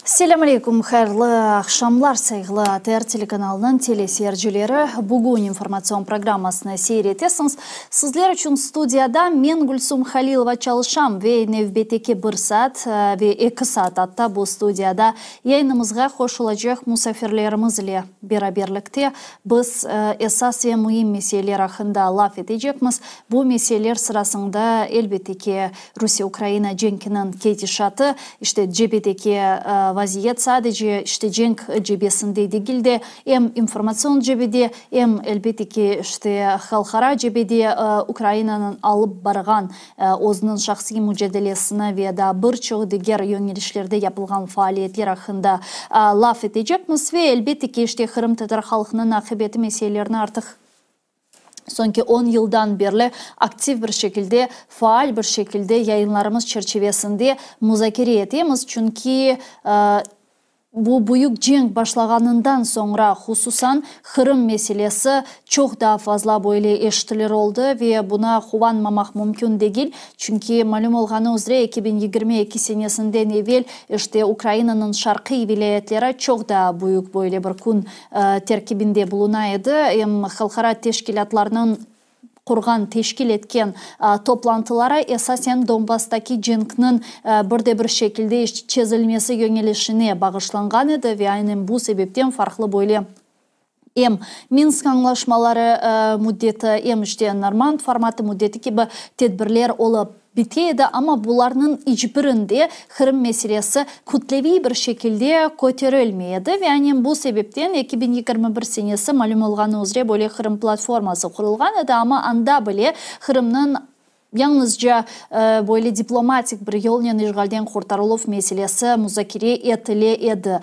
Selâm aleyküm, hayırlı aqşamlar, sayğılı ATR telekanalınıñ teleseyircileri. Bugün informatsion programmasını seyir etesiñiz. Sizler içün studiyada men, Gülsum Halilova, çalışam ve nevbetteki bir saat ve eki saat atta bu studiyada yayınımızğa qoşulacaq musafirlerimiz ile beraberlikte biz esas ve müim meseleler aqqında laf etecekmiz. Bu meseleler sırasında, elbette ki, Rusiye-Ukraina cenkiniñ ketişatı, işte, cebedeki vaziyet sadece, işte, cenk cebesinde degil de, em informatsion cebede, em, elbette ki, işte, halqara cebede Ukrainanıñ alıp barğan özüniñ şahsiy mücadelesini ve daa bir çoq diger yöñelişlerde yapılğan faaliyetler aqqında laf etecekmiz ve, elbette ki, işte, qırımtatar halqınıñ aqibeti meselelerini artıq Soñki on yıldan berli aktiv bir şekilde, faal bir şekilde yayınlarımız çerçivesinde muzakere etemiz, çünki bu büyük cenk başlağanından soñra, hususan, Qırım meselesi çoq daa fazla böyle eşitilir oldı ve buna quvanmamaq mümkün degil, çünki malüm olğanı üzre 2022 senesinden evel, işte, Ukrainanıñ şarqiy vilâyetleri çoq daa büyük böyle bir kün terkibinde buluna edi, em halqara teşkilâtlarnıñ qurğan, teşkil etken toplantıları esasen Donbasstaki cenkniñ bir de bir şekilde çezilmesi yöñelişine bağışlanğan edi ve aynen bu sebepten farqlı böyle em Minsk añlaşmaları müddeti, em işte Normand formatı müddeti kibi tedbirler olıp bite edi, amma bularnıñ iç birinde Qırım meselesi kütleviy bir şekilde köterilmey edi ve anen bu sebepten 2021 senesi malüm olğanı üzre böyle Qırım platforması qurulğan edi, amma anda bile Qırımnıñ yañlızca böyle diplomatik bir yolnen işğalden qurtarıluv meselesi muzakere etile edi.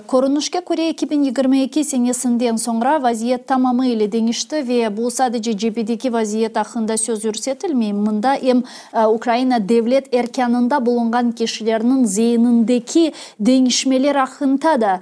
Körünişke köre, 2022 senesinden soñra vaziyet tamamı ile deñişti ve bu sadece cebedeki vaziyet aqqında söz yürsetilmey, mında em Ukraina devlet erkânında bulunğan kişilerniñ zeinindeki deñişmeler aqqında da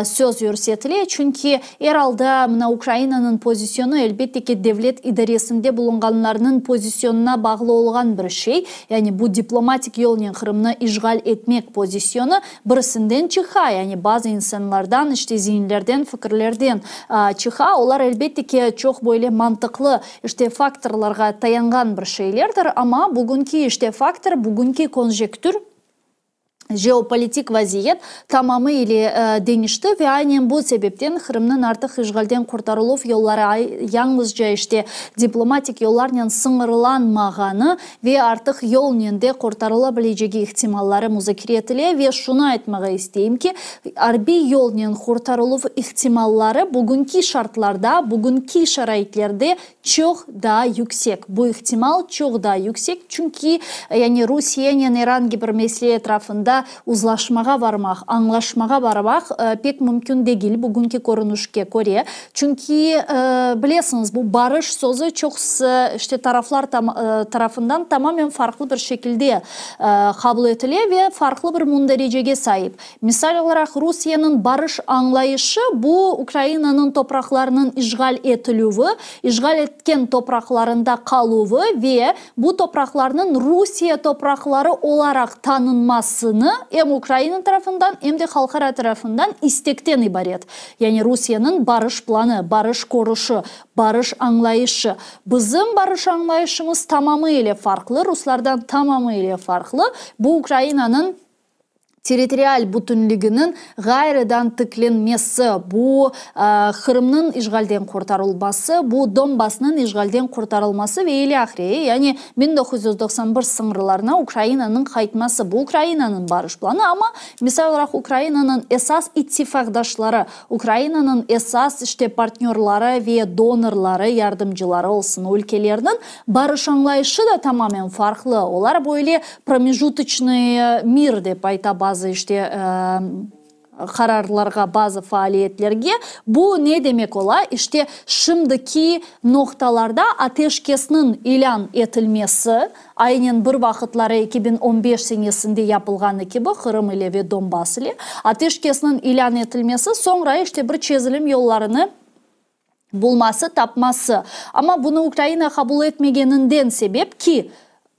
söz yürsetile, çünki er alda mına Ukrainanıñ pozisyonı, elbette ki, devlet idaresinde bulunğanlarnıñ pozisyonına bağlı olğan bir şey, yani bu diplomatik yolnen Qırımnı işğal etmek pozisyonı Birisinden çıqa, yani bazı insanlardan, işte, zeinlerden, fikirlerden çıqa. Olar, elbette ki, çoq böyle mantıqlı, işte, faktorlarğa tayanğan bir şeylerdir, amma bugünki, işte, faktor, bugünki konjektür, jeopolitik vaziyet tamamı ile deñişti ve aynen bu sebepten Qırımnıñ artıq işğalden qurtarıluv yolları yañlızca, işte, diplomatik yollarnen sıñırlanmağanı Ve artıq yolnen de qurtarıla bilecegi ihtimalları muzakere etile ve şunı aytmağa isteyim ki, arbiy yolnen qurtarıluv ihtimalları bugünki şartlarda, bugünki şaraitlerde çoq daa yüksek. Bu ihtimal çoq daa yüksek, çünki yani Rusiyenen er angi bir mesele etrafında uzlaşmağa barmaq, añlaşmağa barmaq pek mümkün degil bugünki körünişke köre. Çünki, bilesiñiz, bu barış sözü çoqusı işte taraflar tarafından tamamen farqlı bir şekilde qabul etile ve farqlı bir mündericege saip. Misal olaraq, Rusiyeniñ barış añlayışı, bu Ukrainanıñ topraqlarınıñ işğal etilüvi, işğal etken topraqlarında qaluvı ve bu topraqlarnıñ Rusiye topraqları olaraq tanınmasını em Ukraina tarafından, em de halqara tarafından istekten ibaret. Yani Rusiyeniñ barış planı, barış körüşi, barış añlayışı. Bizim barış añlayışımız tamamı ile farqlı, ruslardan tamamı ile farqlı. Bu Ukrainanıñ territorial bütünliginiñ ğayrıdan tiklenmesi, bu Qırımnıñ işğalden qurtarılması, bu Donbassnıñ işğalden qurtarılması ve ilâhre, yani 1991 sıñırlarına Ukrainanıñ qaytması, bu Ukrainanıñ barış planı, amma, misal olaraq, Ukrainanıñ esas ittifaqdaşları, Ukrainanıñ esas, işte, partnörları ve donorları, yardımcıları olsun ülkelerniñ barış añlayışı da tamamen farqlı, olar böyle promejutoçnıy mir dep ayta bazı, işte. qararlarğa, bazı faaliyetlerge. Bu ne demek ola? İşte, şimdiki noqtalarda ateşkesniñ ilân etilmesi, aynen bir vaqıtları 2015 senesinde yapılğanı kibi Qırım ile ve Donbass ile ateşkesniñ ilân etilmesi, soñra işte bir çezilim yollarını bulması, tapması. Amma bunı Ukraina qabul etmegeninden sebep ki,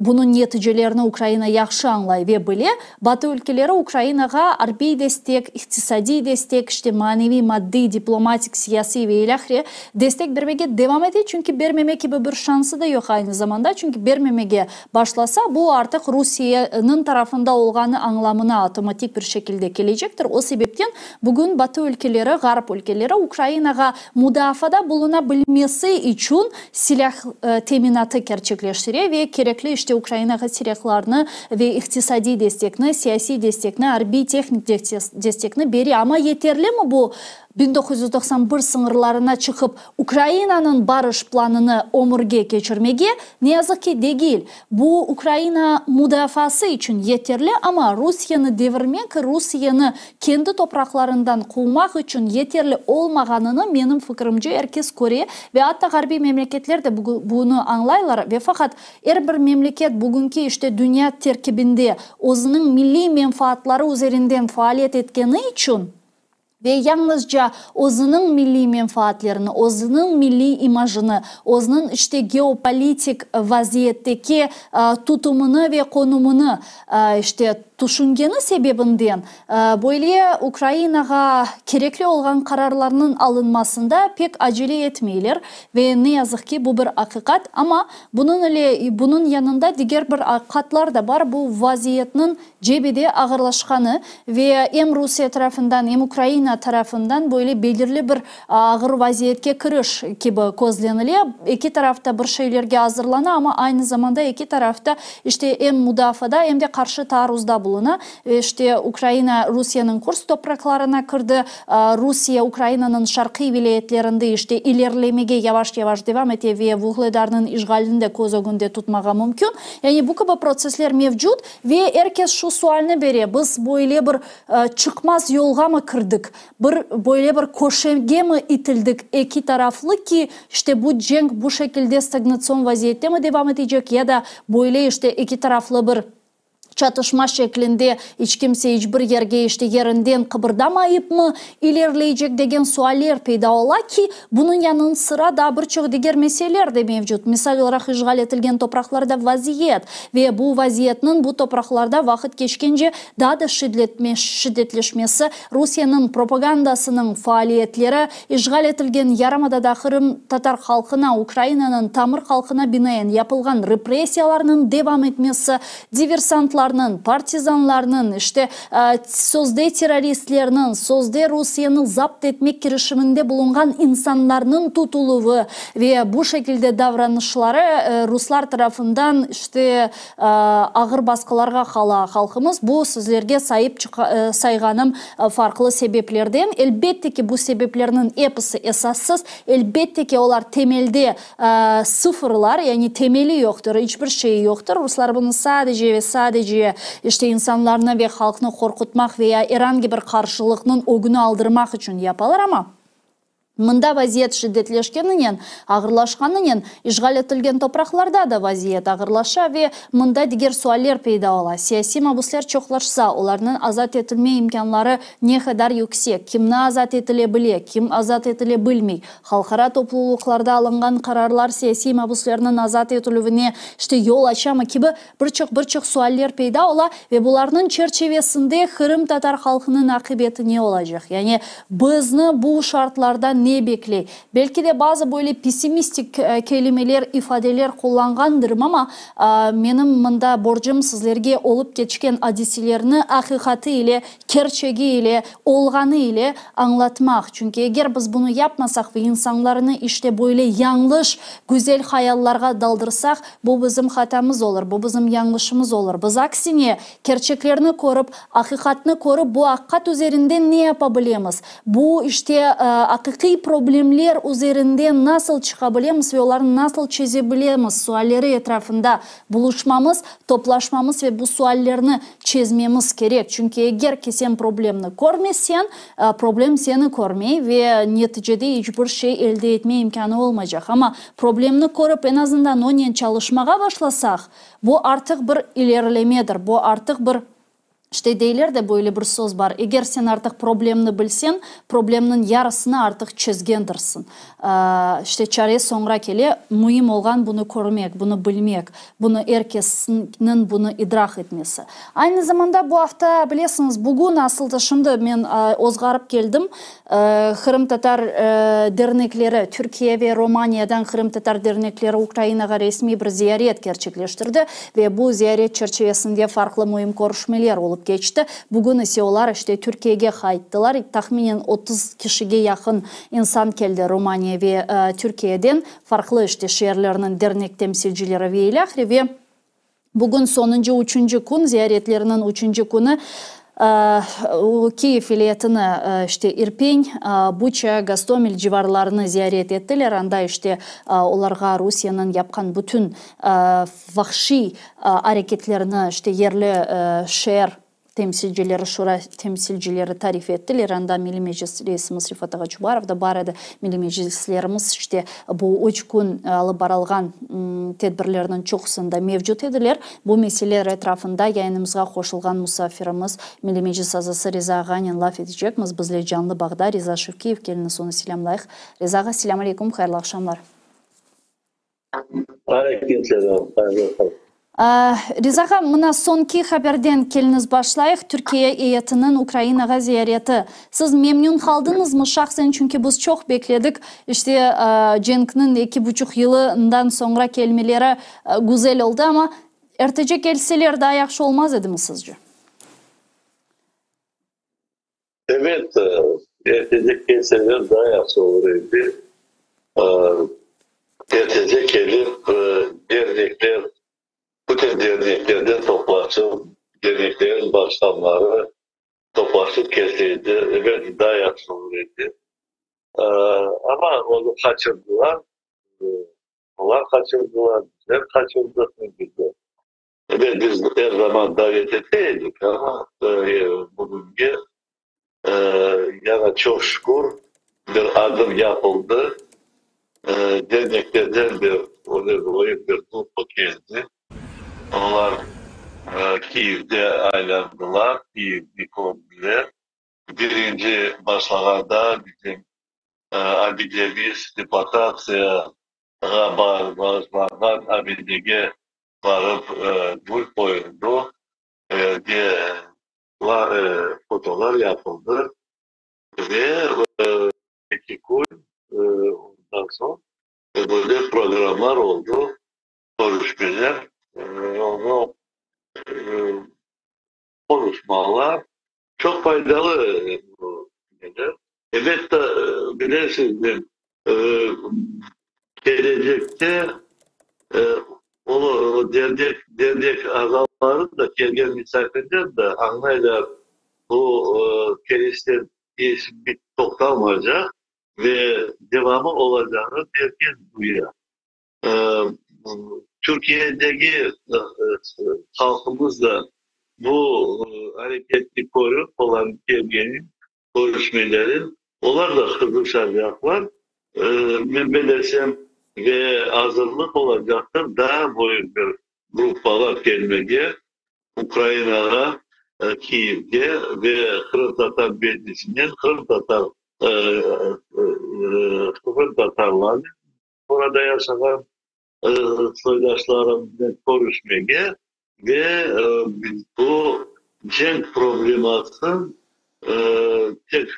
bunıñ neticelerini Ukraina yahşı añlay ve bile, Batı ülkeleri Ukrainağa arbiy destek, iqtisadiy destek, işte maneviy, maddiy, diplomatik, siyasiy ve ilâhre destek bermege devam ete, çünki bermeme kibi bir şansı da yoq aynı zamanda, çünki bermemege başlasa, bu artıq Rusiyeniñ tarafında olğanı añlamına avtomatik bir şekilde kelecektir. O sebepten bugün Batı ülkeleri, Ğarp ülkeleri Ukrainağa mudaafada buluna bilmesi içün silâh teminatı kerçekleştire ve kerekli işte Ukrainağa silâhlarnı ve iqtisadiy destekni, siyasiy destekni, arbiy-tehnik destekni bere. Amma yeterlimi bu 1991 sıñırlarına çıqıp, Ukrainanıñ barış planını ömürge keçirmege, ne yazıq ki, degil. Bu Ukraina mudafaası içün yeterli, amma Rusiyeni devirmek, Rusiyeni kendi topraqlarından quvmaq içün yeterli olmağanını, menim fikirimce, er kes köre ve atta ğarbiy memleketler de bunı añlaylar ve faqat er bir memleket bugünki işte dünya terkibinde özüniñ milliy menfaatları üzerinden faaliyet etkeni içün, Ve yañlızca özüniñ milliy menfaatlerini, özüniñ milliy imajını, özüniñ işte geopolitik vaziyetteki tutumını ve qonumını işte tüşüngeni sebebinden böyle Ukrainağa kerekli olğan qararlarnıñ alınmasında pek acele etmeyler. Ve ne yazıq ki, bu bir aqiqat. Amma bunıñ ile bunıñ yanında diger bir aqiqatlar da bar, bu vaziyetniñ Cebede ağırlaşqanı ve em Rusiye tarafından, em Ukraina tarafından böyle belirli bir ağır vaziyetke kiriş kibi közlenile. Eki taraf da bir şeylerge azırlana, amma aynı zamanda eki taraf da işte em mudafaada, em de qarşı taarruzda buluna. Ve işte Ukraina Rusiyeniñ Kursk topraqlarına kirdi, Rusiye Ukrainanıñ şarqiy vilâyetlerinde işte ilerlemege yavaş-yavaş devam ete ve Vuhledarnıñ işğalini de köz ögünde tutmağa mümkün. Yani bu kibi protsessler mevcut. Ve er kes şu sualni bere, biz böyle bir çıqmaz yolğamı kirdik, bir böyle bir köşegemi itildik eki taraflı ki, işte bu cenk bu şekilde stagnatsion vaziyettemi devam etecek ya da böyle işte eki taraflı bir çatışma şeklinde iç kimse iç bir yerge işte yerinden qıbırdamayıpmı ilerleycek degen sualler peyda ola ki, Bunıñ yanıñ sıra daa bir çoq diger meseleler de mevcut, misal olaraq işğal etilgen topraqlarda vaziyet ve bu vaziyetniñ bu topraqlarda vaqıt keçkence daa da şiddetleşmesi, Rusiyeniñ propagandasınıñ faaliyetleri, işğal etilgen yarımadada qırımtatar halqına, Ukrainanıñ tamır halqına binaen yapılğan repressiyalarnıñ devam etmesi, Diversantlarnıñ, partizanlarnıñ, işte, sözde terroristlerniñ, sözde Rusiyeni zapt etmek kirişiminde bulunğan insanlarnıñ tutuluvı ve bu şekilde davranışları ruslar tarafından, işte, ağır basqılarğa qala halqımız. Bu sizlerge sayıp sayğanım farqlı sebeplerden. Elbette ki, bu sebeplerniñ episi esassız, elbette ki, olar temelde Sıfırlar, yani temeli yoqtır, iç bir şeyi yoqtır. Ruslar bunı sadece ve sadece işte insanlarnı ve halqnı qorqutmaq ve ya er angi bir qarşılıqnıñ ögüni aldırmaq içün yapalar, amma mında vaziyet şiddetleşkeninen, ağırlaşqanınen, işğal etilgen topraqlarda da vaziyet ağırlaşa ve mında diger sualler peyda ola, siyasiy mabusler çoqlaşsa, olarnıñ azat etilme imkânları ne qadar yüksek, kimni azat etile bile, kim azat etile bilmey, Halqara toplulıqlarda alınğan qararlar siyasiy mabüslerniñ azat etilüvine, işte, yol açamı kibi bir çoq bir çoq sualler peyda ola ve bularnıñ çerçivesinde qırımtatar halqınıñ aqibeti ne olacaq? Yani bizni bu şartlarda ne bekley? Belki de bazı böyle pessimistik kelimeler, ifadeler qullanğandırım, amma menim mında borcum sizlerge olıp keçken adiselerni aqiqatı ile, kerçegi ile, olğanı ile añlatmaq. Çünki eger biz bunı yapmasaq ve insanlarnı işte böyle yañlış güzel hayallarğa daldırsaq, bu bizim hatamız olur, bu bizim yañlışımız olur. Biz aksine, kerçeklerni körip, aqiqatnı körip, bu aqiqat üzerinden ne yapa bilemiz? Bu işte aqiqiy. Ciddiy problemler üzerinden nasıl çıqa bilemiz ve olarnı nasıl çeze bilemiz sualleri etrafında buluşmamız, toplaşmamız ve bu suallerni çezmemiz kerek. Çünki eger ki sen problemni körmeseñ, problem seni körmey ve neticede iç bir şey elde etme imkânı olmaycaq. Amma problemni körip, eñ azından onen çalışmağa başlasaq, bu artıq bir ilerilemedir, bu artıq bir İşte, deyler de, böyle bir söz bar, eger sen artıq problemni bilseñ, problemniñ yarısını artıq çezgendirsiñ. İşte, çare soñra kele, müim olğan bunı körmek, bunı bilmek, bunı er kesniñ bunı idraq etmesi. Aynı zamanda bu afta, bilesiñiz, bugün asıl da şimdi men ozğarıp keldim, Qırımtatar dernekleri, Türkiye ve Romaniyadan qırımtatar dernekleri Ukrainağa resmiy bir ziyaret kerçekleştirdi ve bu ziyaret çerçivesinde farqlı müim körüşmeler olıp keçti. Bugün ise olar işte Türkiyege qayttılar. Tahminen 30 kişige yaqın insan keldi Romaniya ve Türkiyeden, farqlı işte şeerlerniñ dernek temsilcileri ve ilâhre ve Bugün soñuncı üçünci kün, ziyaretleriniñ üçünci künü, Kiyev vilâyetini, işte İrpin, Buça, Gostomel civarlarını ziyaret ettiler. Anda işte olarğa Rusiyeniñ yapqan bütün vahşiy areketlerini işte yerli şeer temsilcileri, şura temsilcileri tarif ettiler. Anda Milliy Meclis reisimiz Refat ağa Çubarov da bar edi. Milliy Meclislerimiz işte bu üç kün alıp barılğan tedbirlerniñ çoqusında mevcut ediler. Bu meseleler etrafında yayınımızğa qoşulğan musafirimiz, Milliy Meclis azası Riza ağanen laf etecekmiz. Bizle canlı bağda Riza Şevkiyev, keliñiz onı selâmlayıq. Riza ağa, selâm aleykum, hayırlı aqşamlar. Aleyküm selâm, hayırlı aqşamlar. Riza ağa, mına soñki haberden keliñiz başlayıq, Türkiye eyetiniñ Ukrainağa ziyareti. Siz memnün qaldıñızmı şahsen, çünki biz çoq bekledik, işte, cenkniñ eki buçuq yılından soñra kelmeleri güzel oldı, amma ertece kelseler daa yahşı olmaz edimi sizce? Ebet, ertece kelseler daa yahşı olur edi. Ertece kelip, dernekler, bütün derneklerden toplaşıp, derneklerin başqanları toplaşıp kelse edi, ebet, daa yahşı olur edi. Amma onı qaçırdılar, olar qaçırdılar, bizler qaçırdıq, ne bileyim. Ebet, biz er zaman davet ete edik, amma bugünge yana çoq şükür bir adım yapıldı. Derneklerden bir öyle büyük bir gruppa keldi. Olar Kiyevde aylandılar, Kiyevni kördiler. Birinci başlağanda bizim abidemiz deportatsiyağa bağışlanğan abidege barıp gül qoyuldı, ve fotolar yapıldı ve eki kün ondan soñ böyle programlar oldı, körüşmeler, onı qonuşmalar çoq faydalı edi. Elbette, bilesiz, men kelecekte o dernek, dernek azaları da, kelgen misafirler de añlaylar, bu kelişler iş toqtalmaycaq ve devamı olacağını er kes duya. Türkiyedeki halqımız da bu areketni körip, olarnıñ kelgenin, körüşmelerin, olar da qızışacaqlar, men belesem, ve azırlıq olacaqtır daa büyük bir gruppalar kelmege Ukrainağa, Kiyevge ve qırımtatar meclisinen, qırımtatar qırımtatarlarnen Orada yaşağan soydaşlarımnen körüşmege ve bu cenk problemasın tek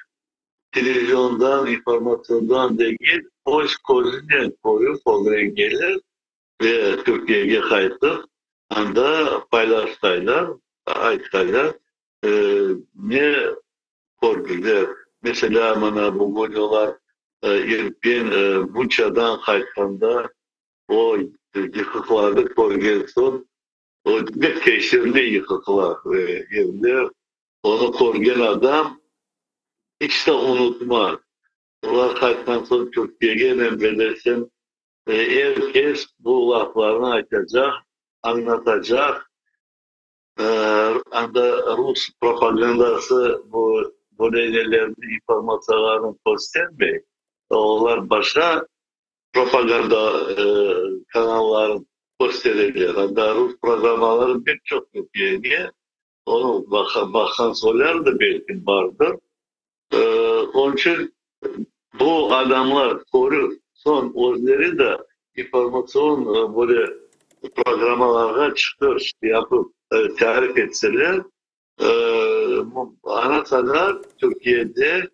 televiziondan, informatsiyondan degil, öz közünen körip ögrengenler ve Türkiyege qaytıp, anda paylaşsaylar, aytsaylar, ne kördiler. Meselâ, mına bugün olar İrpin, Buçadan qaytqanda o yıqıqlarnı körgen soñ, o pek tesirli yıqıqlar, evler, onı körgen adam iç de unutmaz. Olar qaytqan soñ Türkiyege, men bellesem, er kes bu laflarnı aytacaq, añlatacaq. Anda rus propagandası bu böyle nelerni, informatsiyalarnı köstermey, olar başqa propaganda kanallarını köstereler. Anda rus programmaları pek çoq Türkiyege, onı baqqan soylar da belki bardır. Onıñ içün bu adamlar körip, soñ özleri de informatsion böyle programmalarğa çıqış yapıp tarif etseler, ana qadar Türkiyede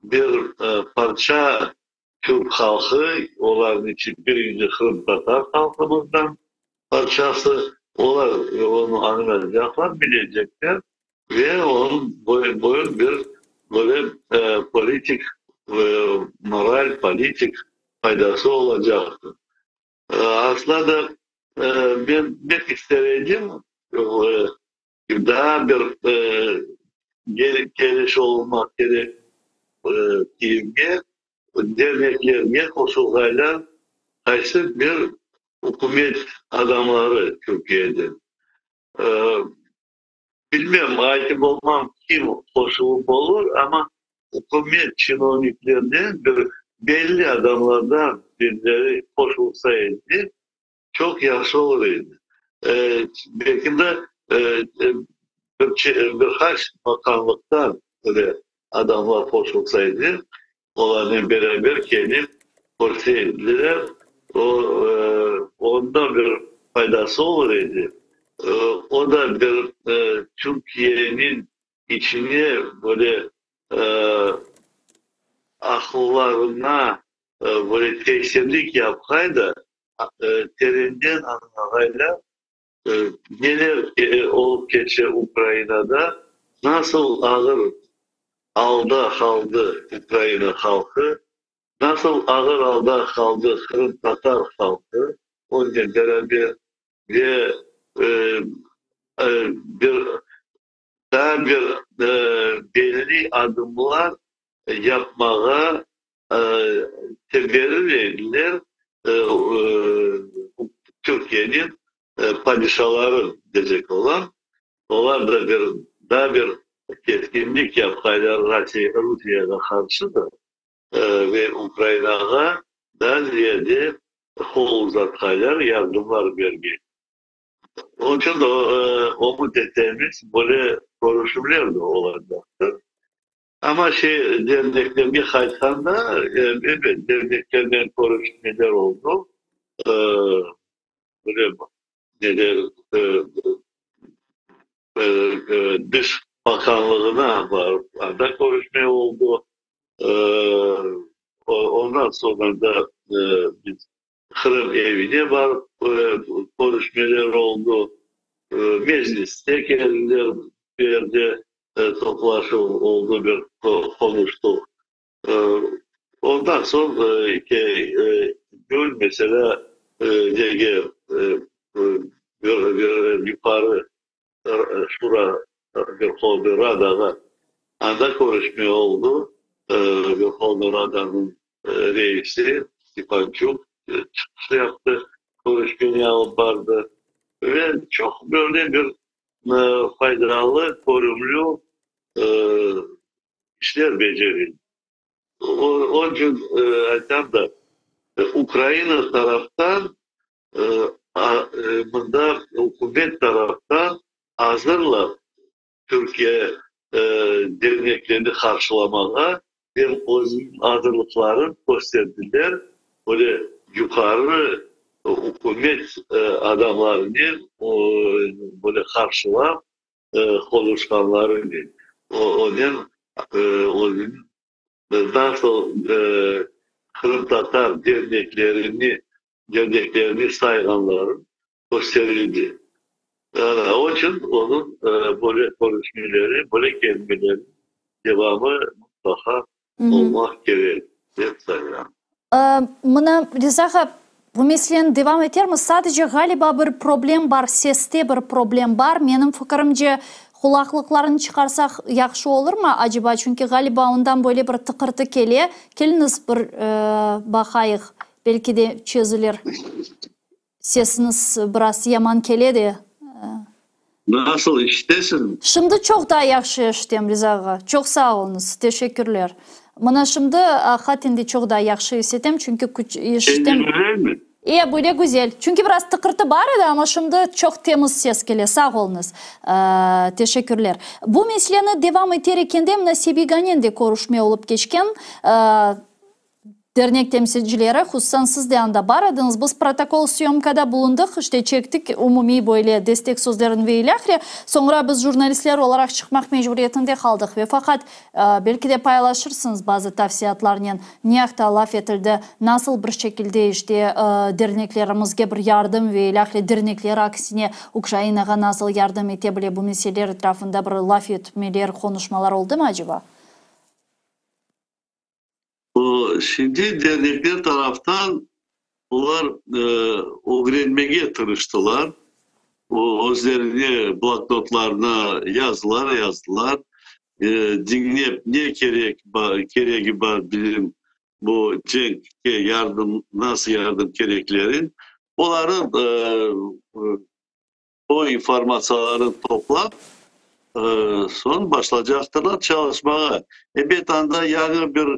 bir parça türk halqı, olarnıñ içi birinci qırımtatar halqımızdan parçası, olar onı añlaycaqlar, bilecekler ve onıñ böyle bir böyle politik, moral, politik faydası olacaqtır. Aslında da men pek ister edim, daa bir keliş olmaq kerek Kiyevge, derneklerge qoşulğaylar qaysı bir ükümet adamları Türkiyeden. Bilmem, aytıp olmam kim qoşulıp olur, amma ükümet çinovniklerden bir belli adamlardan birileri qoşulsa edi, çoq yahşı olur edi. Belki de bir qaç bakanlıqtan öyle adamlar qoşulsa edi, olarnen beraber kelip körse ediler, o, onda bir faydası olur edi. O da bir Türkiyeniñ içine böyle aqıllarına böyle tesirlik yapqaydı, terenden añlağaylar, neler olıp keçe Ukrainada, nasıl ağır alda qaldı Ukraina halqı, nasıl ağır alda qaldı qırımtatar halqı, onen beraber ve bir daa bir belli adımlar yapmağa teberrir ediler Türkiyeniñ padişaları decek olam. Olar da bir daa bir keskinlik yapqaylar Rusiyege qarşı da ve Ukrainağa daa ziyade qol uzatqaylar, yardımlar bergen. Onıñ içün ümüt etemiz, böyle körüşüvler de olacaqtır. Amma şey, derneklerge qaytqanda, ebet, derneklernen körüşmeler oldı, böyle neler, Dış bakanlığına barıp, anda körüşme oldı. Ondan soñra da biz Qırım evine barıp körüşmeler oldı, Mecliste keldiler, bir yerde toplaşuv oldı, bir qonuştıq. Ondan soñ dün, meselâ, nege bir Yuqarı Şura, Verhovnıy Radağa, anda körüşme oldı, Verhovnıy Radanıñ reisi Stepançuk çıqış yaptı, körüşmeni alıp bardı ve çoq böyle bir faydalı, körümli işler becerildi. Onıñ içün aytam da, Ukraina taraftan, mında ükümet taraftan azırlar Türkiye derneklerini qarşılamağa ve özüniñ azırlıqlarını kösterdiler, böyle yuqarı ükümet adamlarınen böyle qarşılap qonuşqanlarınen, onen özüniñ nasıl qırımtatar derneklerini derneklerini sayğanları kösterildi. Onıñ içün onıñ böyle körüşmeleri, böyle kelmeleri devamı mıtlaqa olmaq kerek, dep sayıram. Mına, Riza ağa, bu meseleni devam etermiz. Sadece, ğaliba, bir problem bar, seste bir problem bar. Menim fikirimce, Qulaqlıqlarnı çıqarsaq yahşı olurmı, aceba? Çünki, ğaliba, ondan böyle bir tıqırtı kele. Keliñiz bir baqayıq, belki de çezilir. Sesiñiz biraz yaman kele de. Nasıl, eşitesiñmi? Şimdi çoq daa yahşı eşitem, Riza ağa. Çoq sağ oluñız. Teşekkürler. Mına şimdi aqiqaten de çoq daa yahşı eşitem, çünki eşitem. Endi güzelmi? E, böyle güzel. Çünki biraz tıqırtı bar edi, amma şimdi çoq temiz ses kele. Sağ oluñız. Teşekkürler. Bu meseleni devam eter ekende, mına Sebiganen de körüşme olıp keçken. Dernek temsilcileri, hususan siz de anda bar ediñiz, biz protokol syomkada bulundıq, işte çektik umumiy böyle destek sözlerini ve ilâhre, soñra biz jurnalistler olaraq çıqmaq mecburiyetinde qaldıq ve faqat, belki de paylaşırsıñız bazı tavsiyatlarnen, ne aqta laf etildi, nasıl bir şekilde işte derneklerimizge bir yardım ve ilâhre dernekler aksine Ukrainağa nasıl yardım ete bile bu meseleler etrafında bir laf etmeler, qonuşmalar oldımı aceba? O, şimdi dernekler taraftan olar ögrenmege tırıştılar. O, özlerine bloknotlarına yazılar yazdılar. Diñlep ne kerek keregi bar bizim bu cenkke yardım, nasıl yardım kereklerin, oları O informatsiyalarnı toplap, soñ başlacaqtırlar çalışmağa. Ebet, anda yañı bir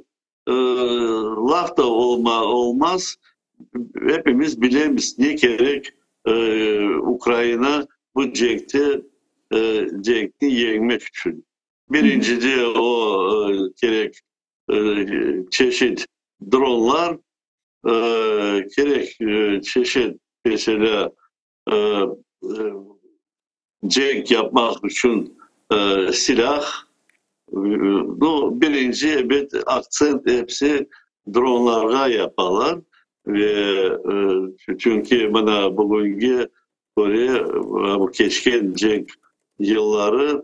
laf da olmaz. Epimiz bilemiz, ne kerek Ukraina bu cenkte, cenkni yeñmek içün. Birincide o kerek çeşit dronlar, kerek çeşit, meselâ, cenk yapmaq içün silâh. Bu, birinci, ebet, aktsent episi dronlarğa yapalar ve çünki mına bugünge köre, bu keçken cenk yılları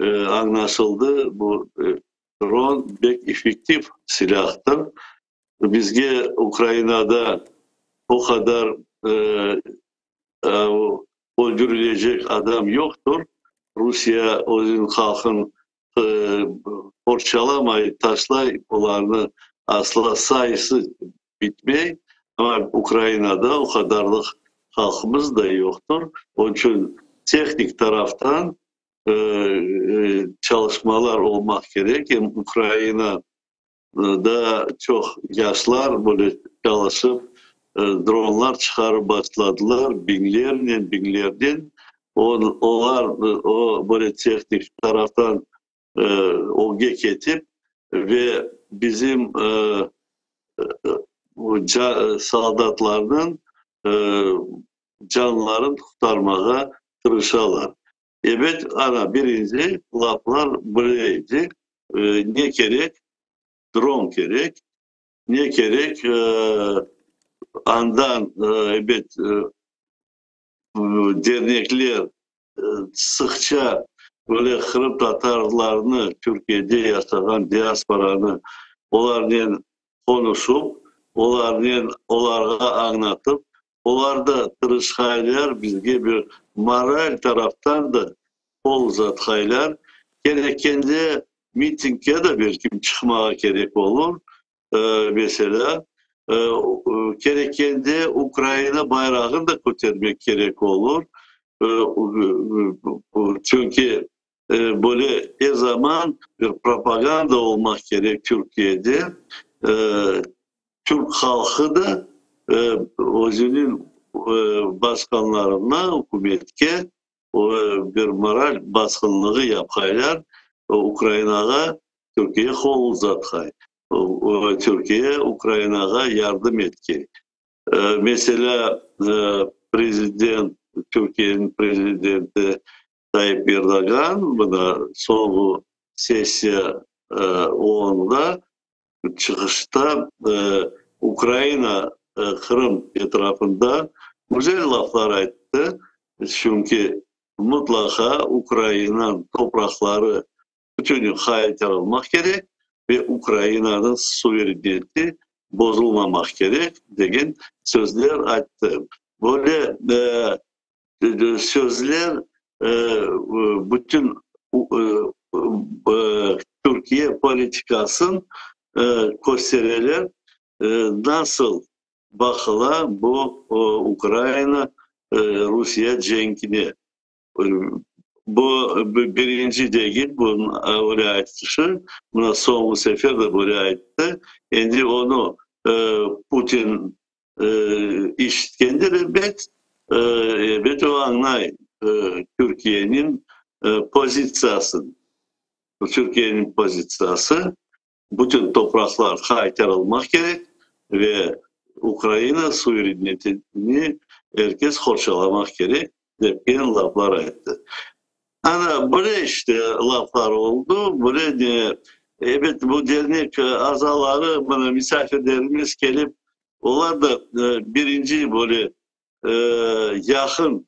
añlaşıldı, bu dron pek effektiv silâhtır. Bizge Ukrainada o qadar öldürilecek adam yoqtır. Rusiye özüniñ halqın qorçalamay, taşlay, olarnı asla sayısı bitmey. Amma Ukrainada o qadarlıq halqımız da yoqtır. Onıñ içün tehnik taraftan çalışmalar olmaq kerek. Em Ukraina Daa çoq yaşlar böyle çalışıp, dronlar çıqarıp başladılar, biñlernen, biñlernen. Olar o böyle tehnik taraftan ögge ketip ve bizim soldatlarnıñ canlarını qurtarmağa tırışalar. Ebet, ana, birinci laflar böyle edi, ne kerek, dron kerek, ne kerek, andan, ebet, dernekler sıqça böyle qırımtatarlarnı, Türkiyede yaşağan diasporanı olarnen qonuşıp, olarnen, olarğa añlatıp, Olar da tırışqaylar, bizge bir moral taraftan da qol uzatqaylar. Kerekkende mitingge de belkim çıqmağa kerek olur, meselâ, kerekkende Ukraina bayrağını da kötermek kerek olur, çünki böyle er zaman bir propaganda olmaq kerek Türkiyede. Türk halqı da özüniñ basqanlarına, ükümetke bir moral basqınlığı yapqaylar, Ukrainağa Türkiye qol uzatqay, Türkiye Ukrainağa yardım etkey. Meselâ, prezident, Türkiyeniñ prezidenti Tayyip Erdoğan mına soñu sessiya OONda Çıqışta Ukraina Qırım etrafında güzel laflar ayttı, çünki mıtlaqa Ukrainanıñ topraqları bütünü qaytarılmaq kerek ve Ukrainanıñ suvereniteti bozulmamaq kerek degen sözler ayttı. Böyle sözler bütün. Türkiye politikasın köstereler, nasıl baqıla bu Ukraina, Rusiye cenkine. Bu birinci degil, bunıñ öyle aytışı, mına soñu sefer de böyle ayttı. Endi onı Putin işitkendir elbet, elbet o añlay Türkiyeniñ pozitsiyasını. Türkiyeniñ pozitsiyası, bütün topraqlar qaytarılmaq kerek ve Ukraina suverenitetini er kes qorçalamaq kerek, depken laflar ayttı. Ana, böyle işte laflar oldı, böyle de, ebet, bu dernek azaları, mına, misafirlerimiz kelip, olar da birinci böyle yaqın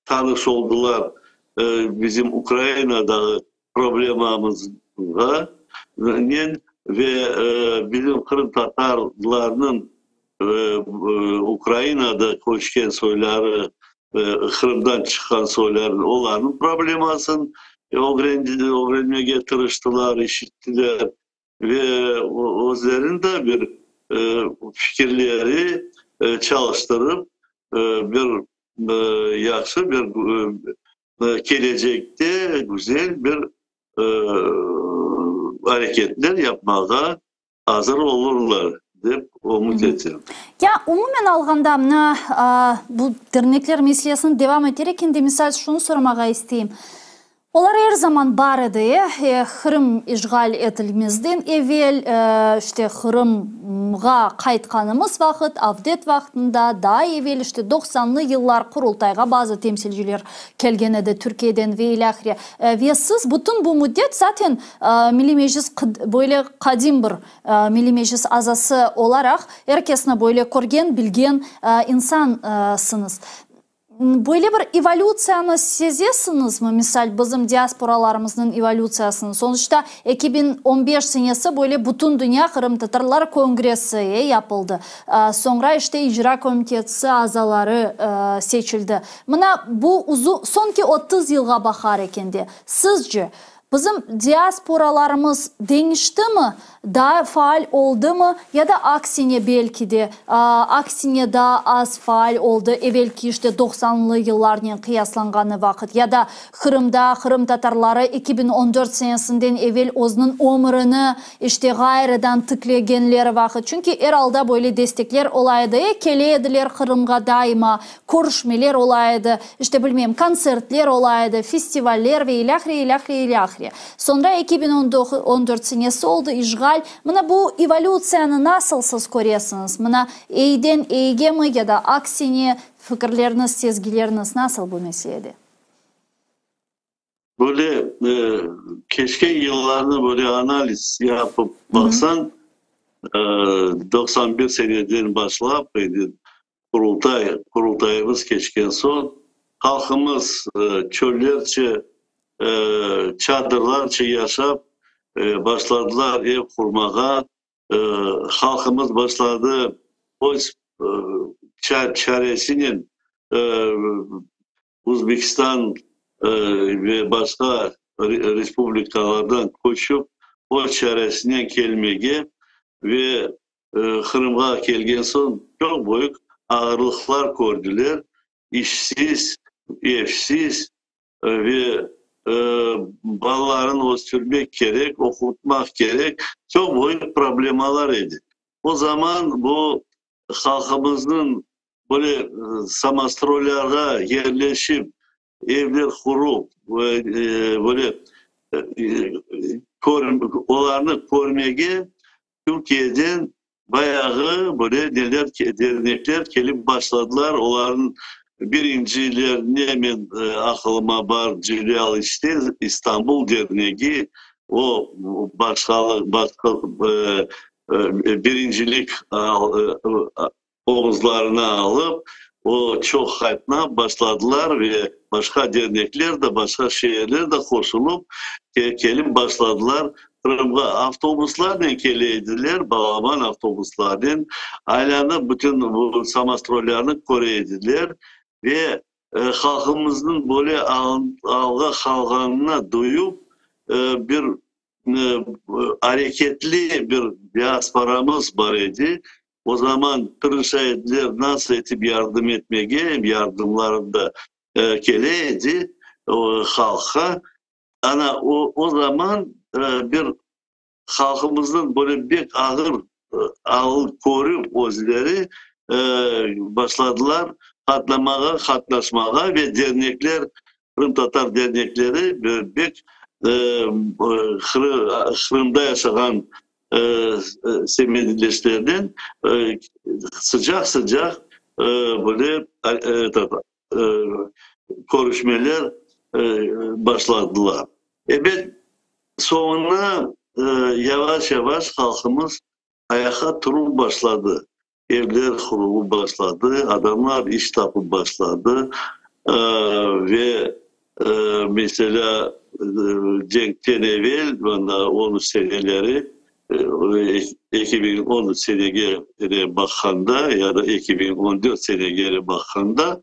tanış oldılar bizim Ukrainadağı problemamızğa nen ve bizim qırımtatarlarnıñ Ukrainada köçken soyları, Qırımdan çıqqan soyları, olarnıñ problemasını ögrenmege tırıştılar, işittiler ve özleriniñ de bir fikirleri çalıştırıp, bir yahşı bir kelecekte güzel bir areketler yapmağa azır olurlar, dep ümüt etem. Ya, umumen alğanda, mına, bu dernekler meselesini devam eterek, endi, misal, şunı soramağa isteyim. Olar er zaman bar edi, e, Qırım işğal etilmezden evel, işte, Qırımğa qaytqanımız vaqıt, avdet vaqtında, daa evel, işte, doqsanlı yıllar Qurultayğa bazı temsilciler kelgen edi Türkiyeden ve ilâhre. Ve siz bütün bu müddet zaten Milliy Meclis böyle qadim bir Milliy Meclis azası olaraq er kesni böyle körgen, bilgen insansıñız. Böyle bir evolütsiyanı sezesiñizmi, misal, bizim diasporalarımıznıñ evolütsiyasını? Sonuçta, 2015 senesi böyle Bütündünya qırımtatarlar kongressi yapıldı. Soñra, işte, icra komitetsi azaları seçildi. Mına bu uzun, soñki 30 yılğa baqar ekende, sizce, Bizim diasporalarımız deñiştimi, daa faal oldımı ya da aksine belki de, aksine daa az faal oldı evelki işte doqsanlı yıllarnen qıyaslanğanı vaqıt ya da Qırımda qırımtatarları 2014 senesinden evel özüniñ ömürini işte ğayrıdan tiklegenleri vaqıt, çünki er alda böyle destekler ola edi, e, kele ediler Qırımğa daima, körüşmeler ola edi, işte, bilmeyim, kontsertler ola edi, festivaller ve ilâhre, ilâhre, ilâhre. Soñra 2014 senesi oldı, işğal. Mına bu evolütsiyanı nasıl siz köresiñiz? Mına eyiden eyigemi ya da aksine, fikirleriñiz, sezgileriñiz nasıl bu meselede? Böyle keçken yıllarnı böyle analiz yapıp baqsañ, 91 seneden başlap, Qurultay, Qurultayımız keçken soñ, halqımız çöllerce, çadırlarce yaşap başladılar ev qurmağa. Halqımız başladı öz çaresinen Özbekistan ve başqa respublikalardan köçip öz çaresinen kelmege ve Qırımğa kelgen soñ çoq büyük ağırlıqlar kördiler, işsiz, evsiz ve balalarını östürmek kerek, oqutmaq kerek, çoq büyük problemalar edi. O zaman bu halqımıznıñ böyle samostroylarğa yerleşip, evler qurup, böyle olarnı körmege Türkiyeden bayağı böyle neler, dernekler kelip başladılar. Olarnıñ birincilerine men aqılıma bar Celâl işte, İstanbul dernegi, o başqalıq, başqa birincilik omuzlarına alıp, o çoq qatnap başladılar ve başqa dernekler de, başqa şeerler de qoşulıp, kelip başladılar Qırımğa. Avtobuslarnen kele ediler, balaban avtobuslarnen, aylanıp bütün bu samostroylarnı köre ediler ve. Halqımıznıñ böyle alğa qalğanını duyup, bir areketli bir diasporamız bar edi. O zaman tırışa ediler nasıl etip yardım etmege, em yardımları da kele edi halqqa. Ana, o zaman bir halqımıznıñ böyle bek ağır al körip özleri başladılar qatnamağa, qatnaşmağa ve dernekler, qırımtatar dernekleri bek Qırımda yaşağan semetdeşlerden sıcaq-sıcaq böyle körüşmeler başladılar. Ebet, soñuna yavaş-yavaş halqımız ayaqqa turup başladı. Evler qurulıp başladı, adamlar iş tapıp başladı ve, meselâ, cenkten evel, mında 13 seneleri, 2013 senege baqqanda ya da 2014 senege baqqanda,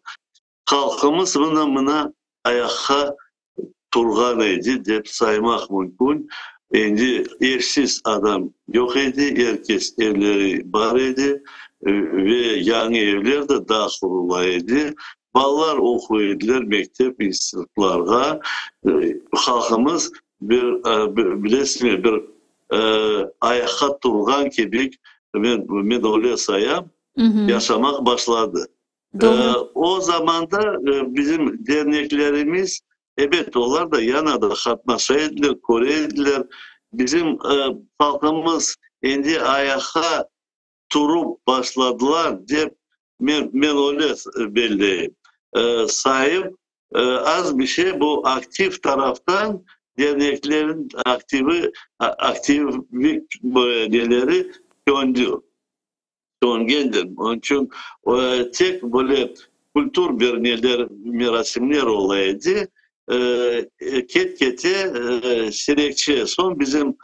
Halqımız mına-mına ayaqqa turğan edi, dep saymaq mümkün. Endi evsiz adam yoq edi, er kes evleri bar edi ve yañı evler de daa qurula edi. Balalar oquy ediler mektep, institutlarğa. Halqımız bir, bilesiñmi, bir ayaqqa turğan kibi, men öyle sayam, yaşamaq başladı. O zamanda bizim derneklerimiz, ebet, olar da yana da qatnaşa ediler, köre ediler. Bizim halqımız endi ayaqqa turıp başladılar dep, men men öyle belleyim, sayıp, az bir şey bu aktiv taraftan derneklerin aktivi, aktivlik neleri söndü. Söngendir. Onıñ içün tek böyle kültür bir neler, merasimler ola edi. Ket-kete sirekçe, soñ bizim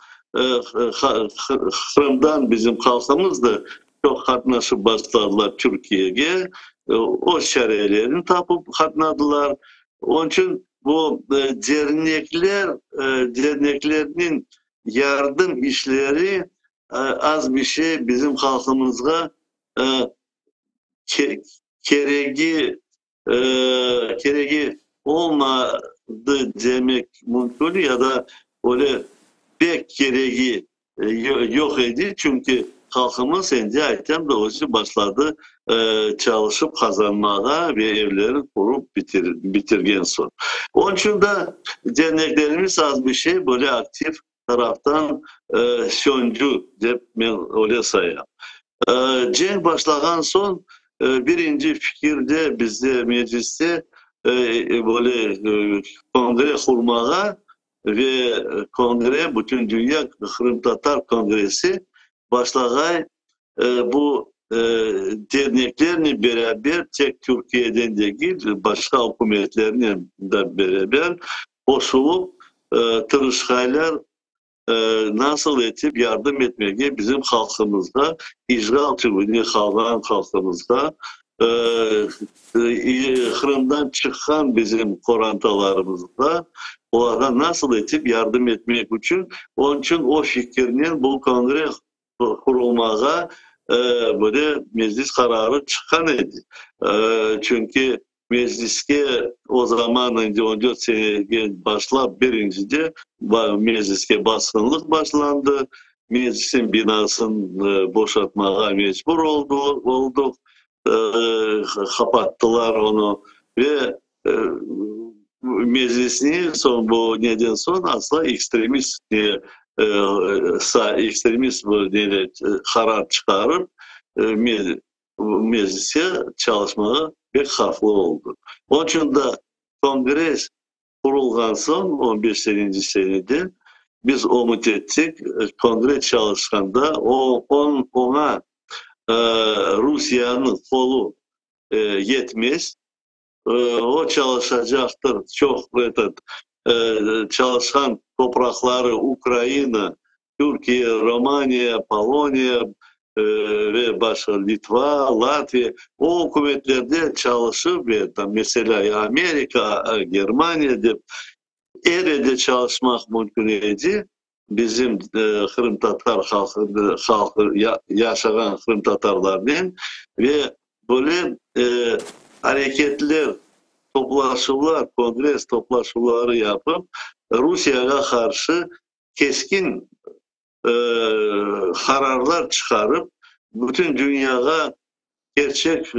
Qırımdan bizim halqımız da çoq qatnaşıp başladılar Türkiyege, öz çarelerini tapıp qatnadılar. Onıñ içün bu dernekler, derneklerniñ yardım işleri az bir şey bizim halqımızğa keregi keregi olmadı demek mümkün ya da öyle pek keregi yoq edi, çünki halqımız endi, aytam da, özü başladı çalışıp qazanmağa ve evlerini qurıp bitirgen soñ. Onıñ içün de derneklerimiz az bir şey böyle aktiv taraftan söndü dep men öyle sayam. Cenk başlağan soñ birinci fikir de bizde mecliste böyle kongre qurmağa ve kongre, Bütündünya qırımtatar kongressi başlağay bu derneklernen beraber, tek Türkiyeden degil, başqa ükümetlernen de beraber qoşulıp tırışqaylar nasıl etip yardım etmege bizim halqımızğa, işğal tübünde qalğan halqımızğa, Qırımdan çıqqan bizim qorantalarımızğa, olarğa nasıl etip yardım etmek içün, onıñ içün o fikirnen bu kongre qurulmağa böyle meclis qararı çıqqan edi. Çünki mecliske o zaman endi 14 senege başlap birincide mecliske basqınlıq başlandı, meclisniñ binasını boşatmağa mecbur olduq, qapattılar onı ve meclisni soñ bu neden soñ asla ekstremist ekstremist qarar çıqarıp mecliste çalışmağa pek havflı oldı. Onıñ içün da kongress qurulğan soñ, 15 seninci senede biz ümüt ettik, kongress çalışqanda o, oña Rusiyeniñ qolu yetmez, o çalışacaqtır, çoq etot, çalışqan topraqları Ukraina, Türkiye, Romaniya, Poloniya. Ve başqa Litva, Latviya, o ükümetlerde çalışıp ve meselâ Amerika, Germaniya dep er yerde çalışmaq mümkün edi. Bizim qırımtatar halqı, halqı yaşağan qırımtatarlarnen ve böyle areketler, toplaşuvlar, kongress toplaşuvları yapıp, Rusiyağa qarşı keskin qararlar çıqarıp, bütün dünyağa kerçek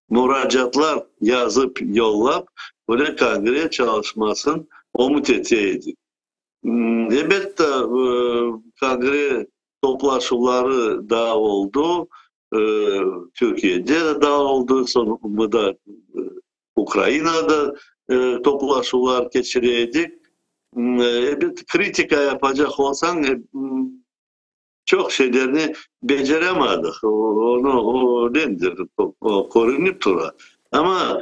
muracaatlar yazıp yollap, böyle kongre çalışmasın ümüt ete edik. Elbette, kongre toplaşuvları da oldı, Türkiyede da oldı, soñ mında Ukrainada toplaşuvlar keçire edik. Elbet, kritika yapacaq olsañ, çoq şeylerni beceremedik, onı ölendir, körünip tura. Amma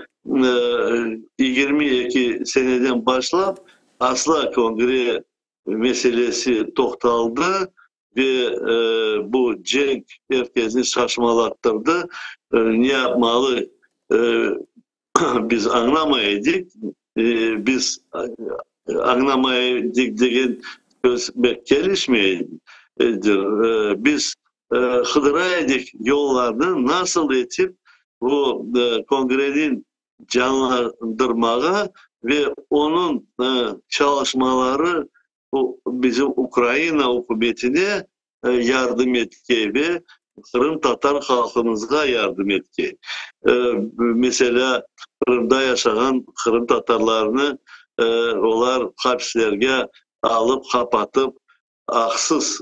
22 seneden başlap asla kongre meselesi toqtaldı ve bu cenk er kesni şaşmalattırdı. Ne yapmalı biz añlamay edik. Biz añlamay edik degen söz pek kelişmey. Biz qıdıra edik yollarnı, nasıl etip bu kongreniñ canlandırmağa ve onıñ çalışmaları bizim Ukraina ükümetine yardım etke ve qırımtatar halqımızğa yardım etke. Meselâ, Qırımda yaşağan qırımtatarlarnı olar hapislerge alıp qapatıp, aqsız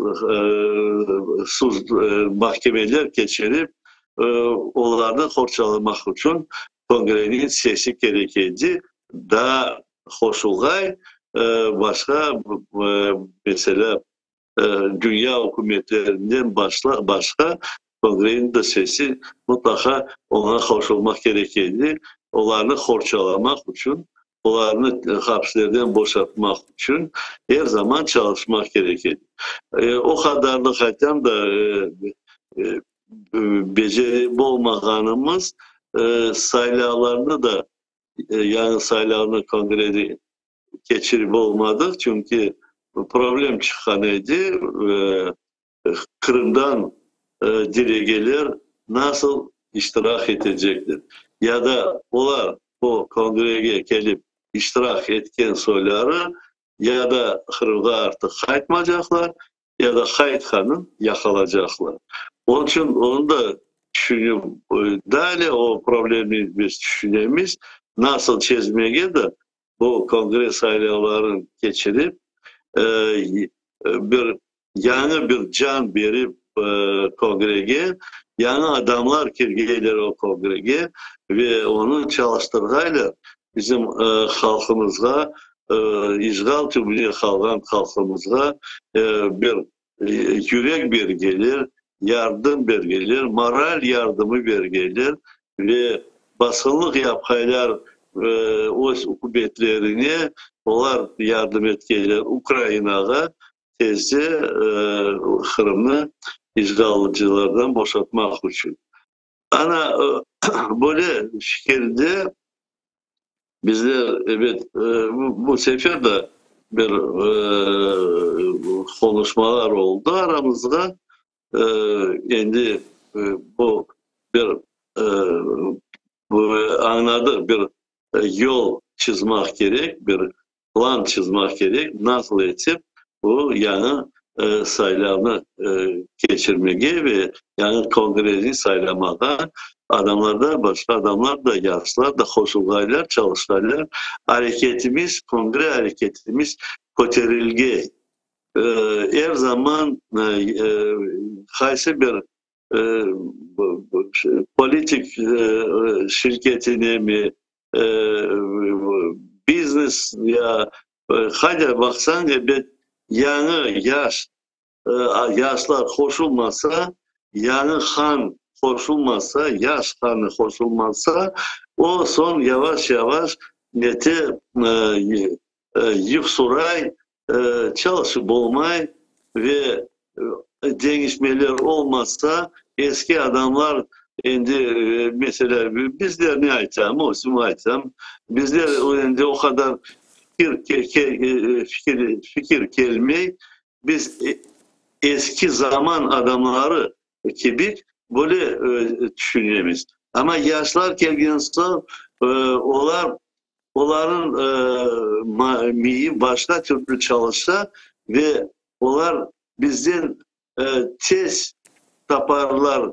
mahkemeler keçirip, olarnı qorçalamaq içün Kongreniñ sesi kerek edi. Daa qoşulğay başqa, meselâ, dünya ükümetlerinden başqa Kongreniñ de sesi mıtlaqa oña qoşulmaq kerek edi, olarnı qorçalamaq içün, olarnı hapislerden boşatmaq içün er zaman çalışmaq kerek edi. O qadarlıq aytam da, becerip olmağanımız saylavlarnı da, yañı saylavnı kongrede keçirip olmadıq, çünki problem çıqqan edi, Qırımdan delegeler nasıl iştirak etecekler ya da olar o kongrege kelip iştirak etken soyları ya da Qırımğa artıq qaytmacaqlar, ya da qaytqanın yaqalacaqlar. Onıñ içün onı da tüşünip, daa ile o problemni biz tüşünemiz, nasıl çezmege de bu kongress saylavlarını keçirip, bir yañı bir can berip kongrege, yañı adamlar kirgeyler o kongrege ve onı çalıştırğaylar, bizim halqımızğa, işğal tübüne qalğan halqımızğa bir yürek bergeyler, yardım bergeyler, moral yardımı bergeyler ve basqınlıq yapqaylar öz ükümetlerine, olar yardım etkeyler Ukrainağa tezce Qırımnı işğalcılardan boşatmaq içün. Ana, böyle şekilde bizler, ebet, bu sefer de bir qonuşmalar oldı aramızda. Endi bu bir añladıq, bir yol çızmaq kerek, bir plan çızmaq kerek, nasıl etip bu yañı saylavnı keçirmege ve yañı kongressni saylamağa. Adamlar da, başqa adamlar da, yaşlar da qoşulğaylar, çalışqaylar. Areketimiz, kongre areketimiz köterilgey. Er zaman qaysı bir politik şirketinemi, biznes ya qayda baqsañ, ebet, yañı yaş, yaşlar qoşulmasa, yañı qan qoşulmasa, yaş qanı qoşulmasa, o soñ yavaş-yavaş nete yük soray, çalışıp olmay ve. Deñişmeler olmasa, eski adamlar endi, meselâ, bizler ne aytsam, özüm aytsam, bizler endi o qadar fikir, fikir kelmey, biz eski zaman adamları kibi böyle tüşünemiz. Amma yaşlar kelgen soñ, olar, olarnıñ miyi başqa türlü çalışa ve olar Bizden tez taparlar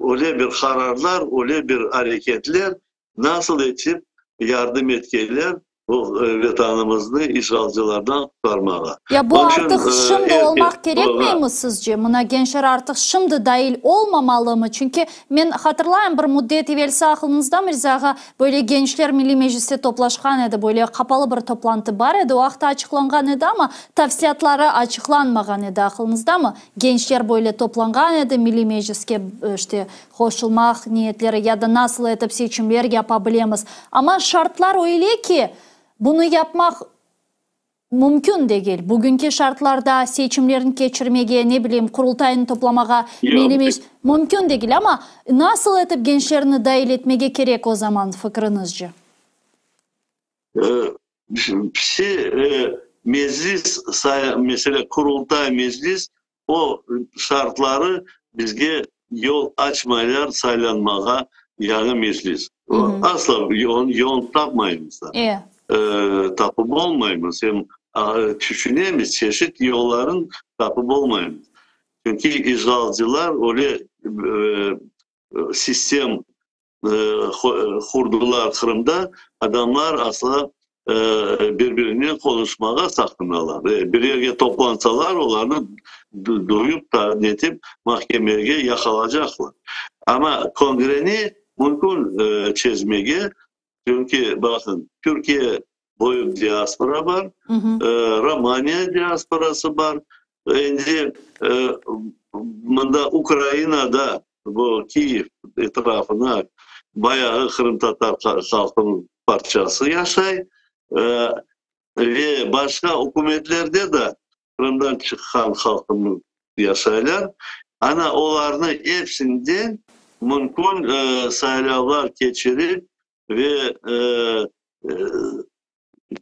öyle bir qararlar, öyle bir areketler, nasıl etip yardım etkenler bu Vetanımıznı işğalcılardan qurtarmağa. Ya bu artıq şimdi olmaq kerekmeymi sizce? Mına gençler artıq şimdi dail olmamalımı? Çünki men hatırlayım, bir müddet evelsi aqılıñızda, Mirza ağa, Böyle gençler Milliy Mecliste toplaşqan edi, böyle qapalı bir toplantı bar edi, o aqta açıqlanğan edi, amma tafsilâtları açıqlanmağan edi, aqılıñızdamı? Gençler böyle toplanğan edi, Milliy Mecliske, işte, qoşulmaq niyetleri ya da nasıl etip seçimler yapa bilemiz. Amma şartlar öyle ki, bunı yapmaq Mümkün degil. Bugünki şartlarda seçimlerni keçirmege, ne bileyim, Qurultaynı toplamağa, Milliy Meclis, mümkün degil. Amma nasıl etip gençlerni dail etmege kerek o zaman, fikriñizce? Psi, Meclis, meselâ, Qurultay, Meclis, o şartları bizge yol açmaylar saylanmağa yañı Meclis. Asla yol tapmaymız da. Tapıp olmaymız. Em tüşünemiz, çeşit yolların tapıp olmaymız. Çünki işğalcılar öyle sistem qurdılar Qırımda, adamlar asla bir-birinen qonuşmağa saqınalar. Bir yerge toplansalar, olarnı duyup da netip mahkemege yaqalacaqlar. Amma kongreni mümkün çezmege, çünki, baqıñ, Türkiye büyük diaspora bar, Romaniya diasporası bar, endi mında Ukrainada Bu Kiyev etrafına bayağı qırımtatar halqınıñ parçası yaşay ve başqa ükümetlerde de Qırımdan çıqqan halqımız yaşaylar. Ana olarnı epsinden mümkün saylavlar keçirip ve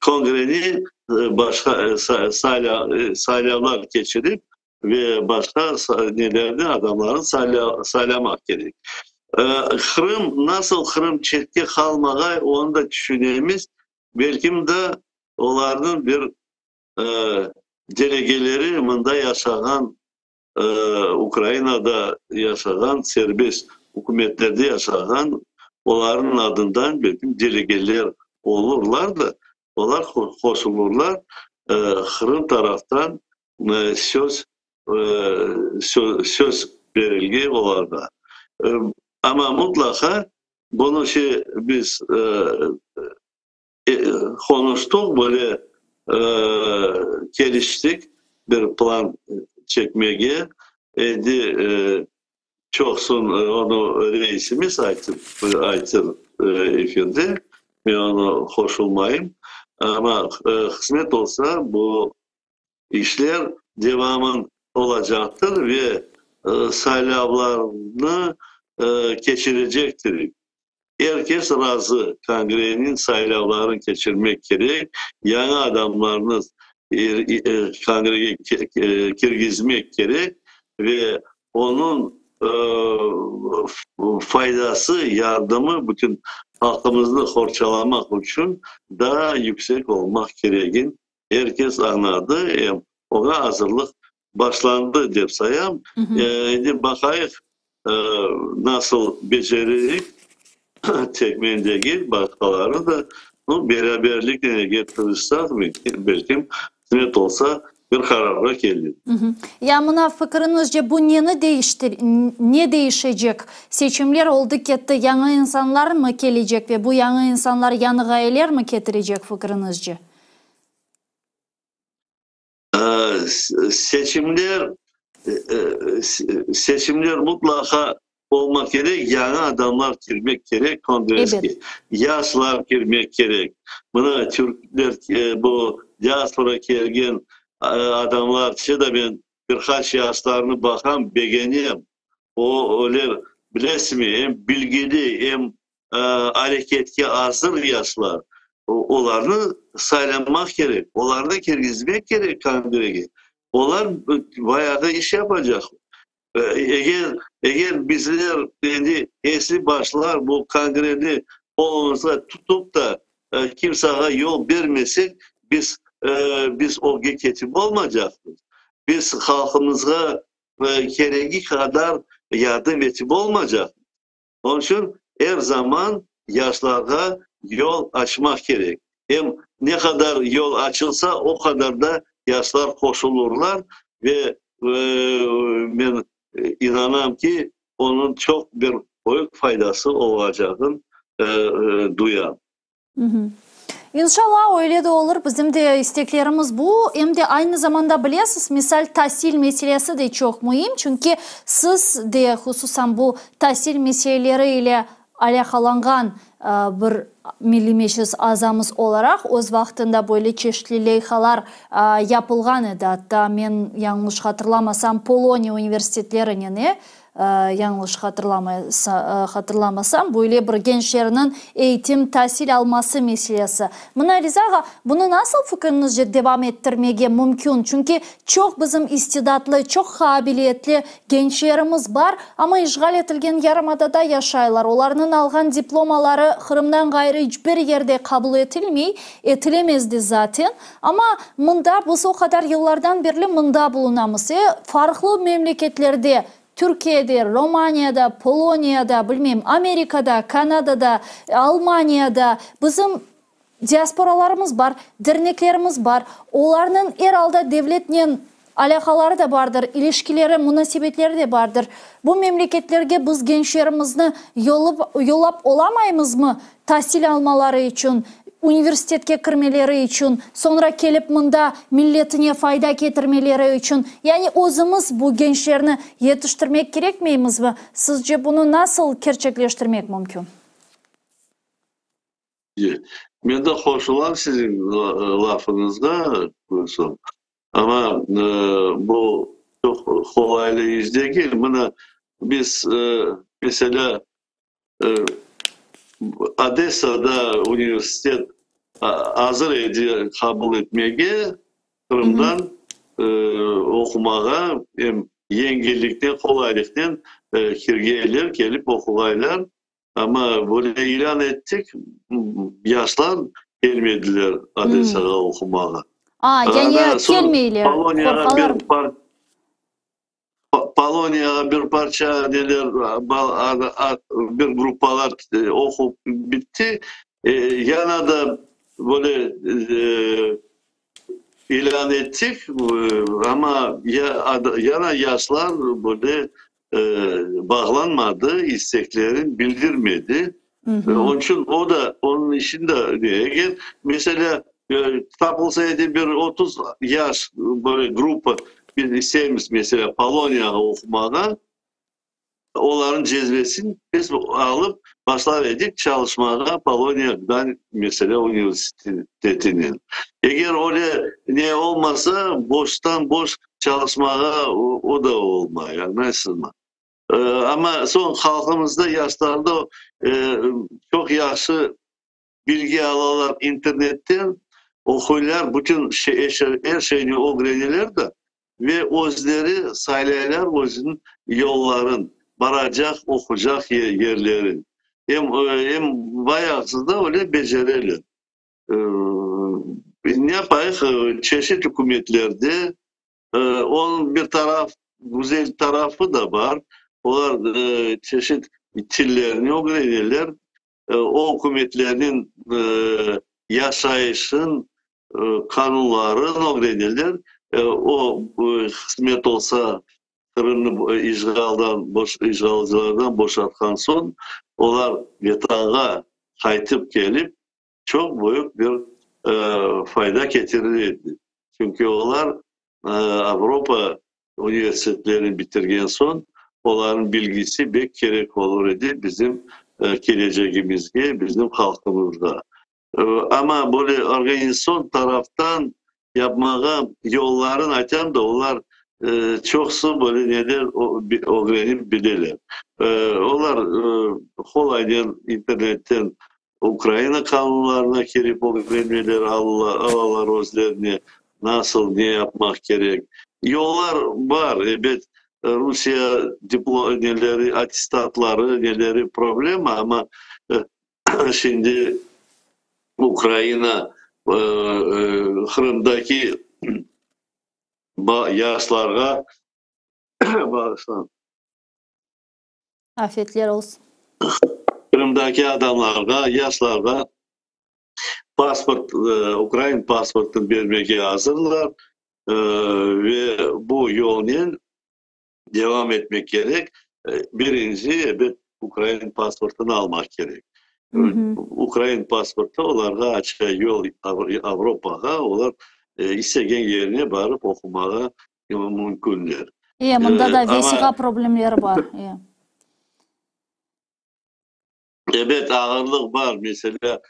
kongreni başqa saylavlar keçirip ve başqa nelerni adamlarnı saylamaq kerek. Qırım, nasıl Qırım çetke qalmağay, onı da tüşünemiz. Belkim de olarnıñ bir delegeleri mında yaşağan, Ukrainada yaşağan, serbest ükümetlerde yaşağan, olarnıñ adından belkim delegeler olurlar da, olar qoşulurlar Qırım taraftan söz söz berilge olarğa. Amma mutlaqa bunı şey biz qonuştıq, böyle keliştik bir plan çekmege. Endi çoqsun onı reisimiz aytıp aytır efirde, men onı qoşulmayım. Amma qısmet olsa bu İşler devamın olacaqtır ve saylavlarnı keçirecektir. Er kes razı, Kongreniñ saylavlarını keçirmek kerek, yañı adamlarnı Kongrege kirgizmek kerek ve onıñ faydası, yardımı bütün halqımıznı qorçalamaq içün daa yüksek olmaq keregin Er kes añladı, em oña azırlıq başlandı, dep sayam. Endi baqayıq, nasıl beceririk, tek men degil, başqaları da. Nu, beraberliknen eger tırışsaq, belkim, qısmet olsa, bir qararğa kelir. Ya mına, fikriñizce, bu neni değiştir, ne değişecek? Seçimler oldı ketti, yañı insanlarmı kelecek ve bu yañı insanlar yañı ğayelermi ketirecek, fikriñizce? Seçimler, seçimler mutlaqa olmaq kerek, yañı adamlar kirmek kerek Kongresske, yaşlar kirmek kerek. Mına türkler, bu diaspora kelgen adamlar, da men. bir qaç yaşlarnı baqam, begenem. O, öyle, bilesizmi, em bilgili, em areketke azır yaşlar. Olarnı saylamaq kerek, olarnı kirgizmek kerek kongresge. Olar bayağı iş yapacaq. Eger, eger bizler endi esli başlar bu kongreni qolumızğa tutup da, kimsağa yol bermesek, biz, biz ögge ketip olmaycaqmız. Biz halqımızğa keregi qadar yardım etip olmaycaqmız. Onıñ içün er zaman yaşlarğa yol açmaq kerek. Em ne qadar yol açılsa, o qadar da yaşlar qoşulurlar ve men inanam ki, onıñ çoq bir büyük faydası olacağını duyam. İnşallah, öyle de olur. Bizim de isteklerimiz bu. Em de aynı zamanda bilesiz, misal, tasil meselesi de çoq müim, çünki siz de hususan bu tasil meseleleri ile alâqalanğan bir Milliy Meclis azamız olaraq, öz vaqtında böyle çeşitli leyhalar yapılğan edi. Atta men yañlış hatırlamasam, Poloniya universitetlerinen Yañlış hatırlamasam, böyle bir gençlerniñ eğitim, tasil alması meselesi. Mına, Riza ağa, bunı nasıl fikriñizce devam ettirmege mümkün? Çünki çoq bizim istidatlı, çoq qabiliyetli gençlerimiz bar, amma işğal etilgen yarımadada yaşaylar. Olarnıñ alğan diplomaları Qırımdan ğayrı iç bir yerde qabul etilmey, etilemez de zaten. Amma mında biz o qadar yıllardan berli mında bulunamız. E, farqlı memleketlerde, Türkiyede, Romaniyada, Poloniyada, bilmeyim, Amerikada, Kanadada, Almaniyada bizim diasporalarımız bar, derneklerimiz bar. Olarnıñ er alda devletnen alâqaları da bardır, ilişkileri, munasebetleri de bardır. Bu memleketlerge biz gençlerimizni yollap olamaymızmı tasil almaları içün, universitetke kirmeleri içün, soñra kelip mında milletine fayda ketirmeleri içün? Yani özümiz bu gençlerni yetiştirmek kerekmeymizmi? Sizce bunı nasıl kerçekleştirmek mümkün? Men de qoşulam siziñ lafıñızğa, Gülsum. Amma bu çoq qolaylı iş degil. Mına biz, meselâ, Odessada universitet azır edi qabul etmege, Qırımdan oqumağa em yengilliknen, qolaylıqnen kirgeyler, kelip oquğaylar. Amma böyle ilân ettik, yaşlar kelmediler Odessağa oqumağa. A, yani kelmeyler, qorqalar. Poloniyağa bir parça neler, bir gruppalar oqup bitti. Yana da böyle ilân ettik, amma yana yaşlar böyle bağlanmadı, isteklerini bildirmedi. Onıñ içün o da, onıñ içün de, eger, meselâ, tapılsa edi bir 30 yaş böyle gruppa, biz isteymiz, meselâ, Poloniyağa oqumağa, olarnıñ cezvesini biz alıp başlar edik çalışmağa Poloniya Gdan, meselâ, universitetinen. Eger öyle ne olmasa, boştan-boş çalışmağa o da olmay, añlaysızmı? Amma soñ halqımızda, yaşlarda çoq yahşı bilgi alalar internetten, oquylar, bütün er şeyni ögreneler de ve özleri saylaylar özüniñ yolların, baracaq, oqucaq yerlerin. Em, em bayağısı da öyle becereler. Ne yapayıq, çeşit ükümetlerde, onıñ bir taraf, güzel tarafı da bar, olar çeşit tillerni ögreneler, o ükümetlerniñ yaşayışın qanunlarını ögreneler, o qısmet olsa, Qırımnı işğaldan, işğalcılardan boşatqan soñ, olar Vetanğa qaytıp kelip, çoq büyük bir fayda ketirir edi. Çünki olar Avropa universitetlerini bitirgen soñ, olarnıñ bilgisi bek kerek olur edi bizim kelecegimizge, bizim halqımızğa. Amma böyle organizatsion taraftan yapmağa yolların aytam da, olar. Çoqusı böyle neler ögrenip bileler. Olar qolaynen internetten Ukraina qanunlarına kirip ögrenmeler alalar özlerine, nasıl, ne yapmaq kerek. Yollar bar, ebet, Rusiye neleri, attestatları, neleri problema, amma şimdi Ukraina Qırımdaki yaşlarğa bağışlan. Afiyetler olsun. Qırımdaki adamlarğa, yaşlarğa pasport, ukrain pasportını bermege azırlar ve bu yolnen devam etmek kerek. Birinci, ebet, ukrain pasportını almaq kerek. Ukrain pasportı olarğa aça yol Avropağa, olar istegen yerine barıp oqumağa mümkünler. E, mında da vesiqa problemleri bar. E. Ebet, ağırlıq bar. Meselâ,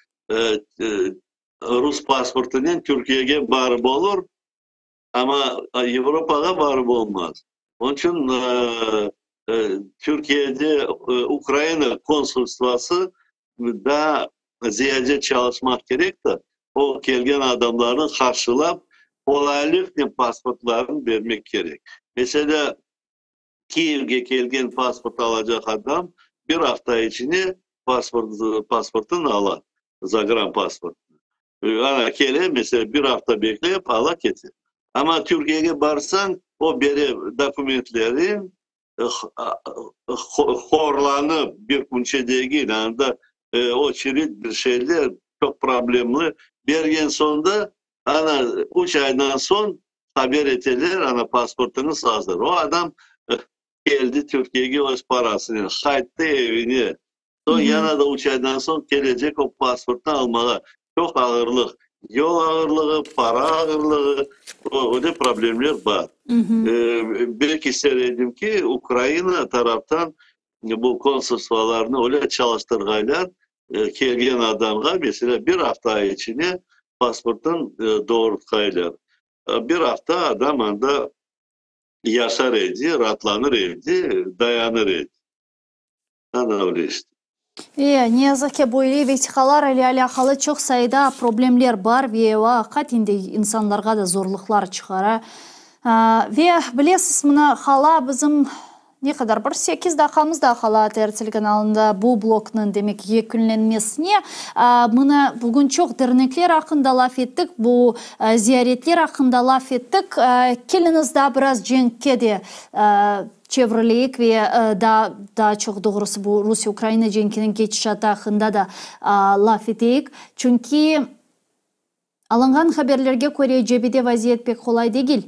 rus pasportınen Türkiyege barıp olur, amma Avropağa barıp olmaz. Onıñ içün Türkiyede Ukraina konsulstvası daa ziyade çalışmaq kerek de, o kelgen adamlarnı qarşılap, qolaylıqnen pasportlarını bermek kerek. Meselâ, Kiyevge kelgen pasport alacaq adam bir afta içine pasportını ala, zagranpasportını. Ana, kele, meselâ, bir afta beklep, ala, kete. Amma Türkiyege barsañ, o bere dokumentleri, horlanıp, bir künçe degil, anda oçerit bir şeyler, çoq problemli, bergen soñ da, ana, üç aydan soñ haber eteler, ana, pasportıñız azır. O adam keldi Türkiyege öz parasınen, qayttı evine, Soñ yana da üç aydan soñ kelecek o pasportnı almağa. Çoq ağırlıq. Yol ağırlığı, para ağırlığı, öyle problemler bar. Bek ister edim ki, Ukraina taraftan bu konsulstvalarnı öyle çalıştırğaylar, kelgen adamğa, meselâ, bir afta içine pasportın doğurtqaylar. Bir afta adam anda yaşar edi, raatlanır edi, dayanır edi. Ana öyle işte. E, ne yazıq ki, böyle vesiqalar ile alâqalı çoq sayıda problemler bar ve o aqiqaten de insanlarğa da zorluqlar çıqara. Ve bilesiz, mına hala bizim ne qadar, bir sekiz daqqamız daa qala ATR telekanalında bu bloknıñ, demek, yekünlenmesine. Mına bugün çoq dernekler aqqında laf ettik, bu ziyaretler aqqında laf ettik. Keliñiz daa biraz cenkke de çevrileyik ve daa daa çoq doğrusı bu Rusiye-Ukraina cenkiniñ ketişatı aqqında da laf eteyik. Çünki alınğan haberlerge köre cebede vaziyet pek qolay degil.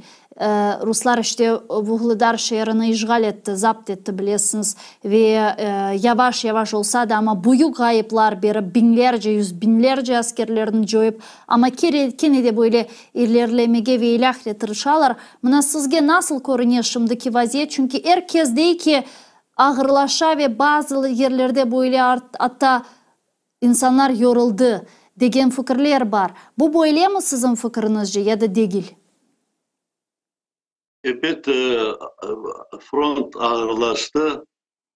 Ruslar işte Vuhledar şeerini işğal etti, zapt etti, bilesiñiz, ve yavaş-yavaş olsa da, amma büyük ğayıplar berip, biñlerce, yüz biñlerce askerlerini coyıp, amma kene de böyle ilerlemege ve ilâhre tırışalar. Mına sizge nasıl körüne şimdiki vaziyet, çünki er kes dey ki, ağırlaşa ve bazı yerlerde böyle atta insanlar yoruldı, degen fikirler bar. Bu böylemi siziñ fikiriñizce ya da degil? Ebet, front ağırlaştı.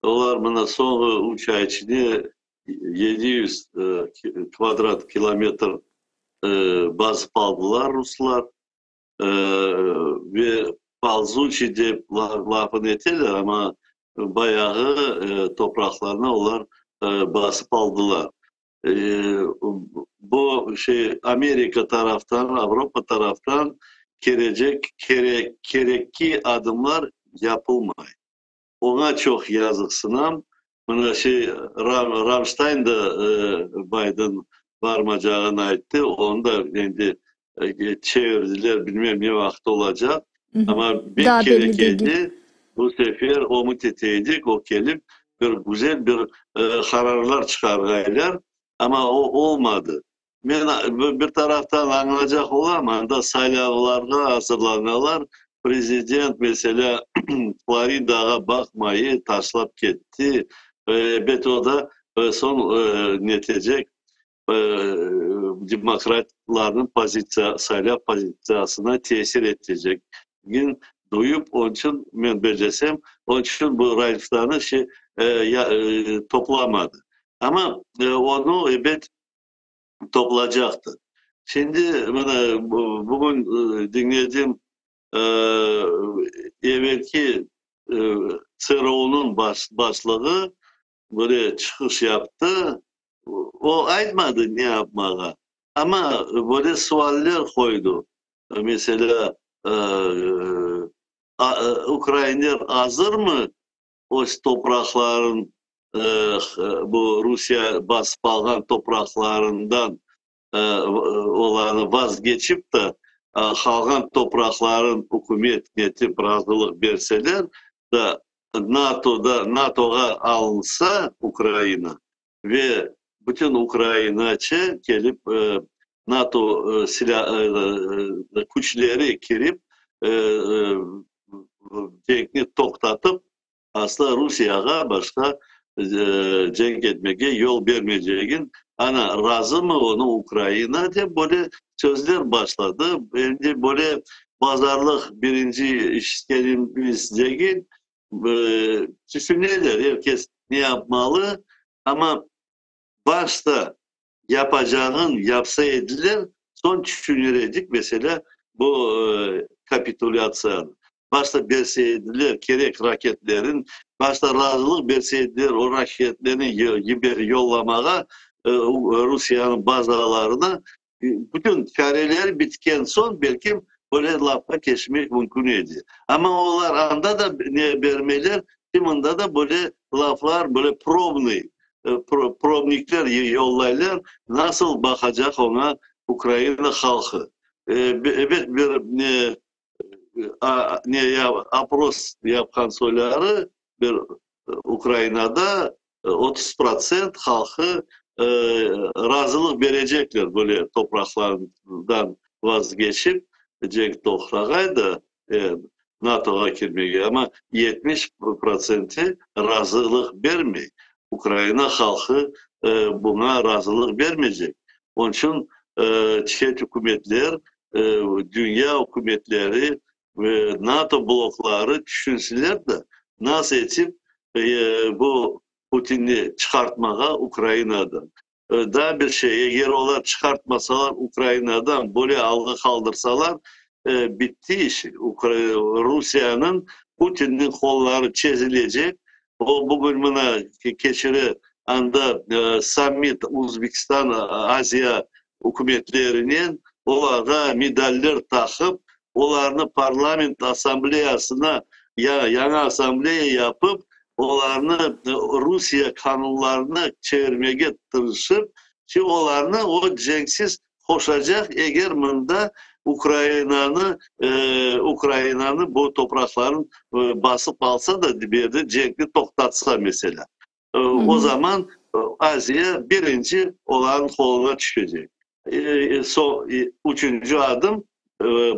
Olar mına soñğı üç ay içinde 700 kvadrat kilometr basıp aldılar ruslar. Ve polzuçiy dep lafını eteler, amma bayağı topraqlarnı olar basıp aldılar. Bu şey Amerika taraftan, Avropa taraftan kerecek, kerekki adımlar yapılmay. Oña çoq yazıqsınam. Mına şey, Ramştayn da Bayden barmacağını ayttı, onı da endi çevirdiler, bilmem ne vaqıt olacaq. Amma bek kerek edi, bu sefer ümüt ete edik, o kelip bir güzel bir qararlar çıqarğaylar, amma o olmadı. Men bir taraftan añlacaq olam, anda saylavlarğa azırlanalar, prezident, meselâ, Floridağa baqmayı taşlap ketti, ebet, o da soñ netecek demokratlarnıñ pozitsiya, saylav pozitsiyasına tesir etecek degen. duyıp, onıñ içün, men bellesem, onıñ içün bu Rayevstanı şey toplamadı. Amma onı, ebet, toplacaqtır. Şimdi, mına, bugün diñledim, evelki TSRU-nıñ başlığı böyle çıqış yaptı. O aytmadı ne yapmağa, amma böyle sualler qoydı. Meselâ, ukrainler azırmı öz topraqların, bu Rusiye basıp alğan topraqlarından olarnı vazgeçip de, qalğan topraqların ükümet netip razılıq berseler da, NATOda, NATOğa alınsa Ukraina ve bütün Ukrainaçe kelip NATO silâ küçleri kirip cenkni toqtatıp, asla Rusiyağa başqa cenk etmege yol bermeycegin, ana, razımı onı Ukraina dep böyle sözler başladı. Endi böyle bazarlıq birinci işitkenimiz degil, tüşüneler er kes ne yapmalı, amma başta yapacağın yapsa ediler, soñ tüşünir edik, meselâ, bu kapitulâtsiyanı. Başta berse ediler kerek raketlerin, başta razılıq berse ediler o raketlerni yollamağa Rusiyanıñ bazalarına, bütün çareleri bitken soñ, belkim, böyle lafqa keçmek mümkün edi. Amma olar anda da ne bermeyler, mında da böyle laflar, böyle probnıy, probnikler yollaylar, nasıl baqacaq oña Ukraina halqı. Ebet, bir ne ne opros yapqan soyları, bir Ukrainada 30% halqı razılıq berecekler böyle topraqlardan vazgeçip, cenk toqtağaydı, NATOğa kirmege, amma 70 protsenti razılıq bermey. Ukraina halqı buña razılıq bermeycek. Onıñ içün çet ükümetler, dünya ükümetleri ve NATO blokları tüşünseler de, nasıl etip bu Putinni çıqartmağa Ukrainadan. Daa bir şey, eger olar çıqartmasalar Ukrainadan, böyle alğa qaldırsalar, bitti iş. Rusiyanıñ, Putinniñ qolları çezilecek. O bugün mına keçire anda sammit Uzbekistan, Aziya ükümetlerinen, olarğa medaller taqıp, olarnı parlament assambleyasına, yañı assambleya yapıp, olarnı Rusiye qanunlarına çevirmege tırışıp, ki olarnı o cenksiz qoşacaq, eger mında Ukrainanı Ukrainanı bu topraqların basıp alsa da, berdi cenkni toqtatsa, meselâ. O zaman Aziya birinci olarnıñ qoluna tüşecek. Üçünci adım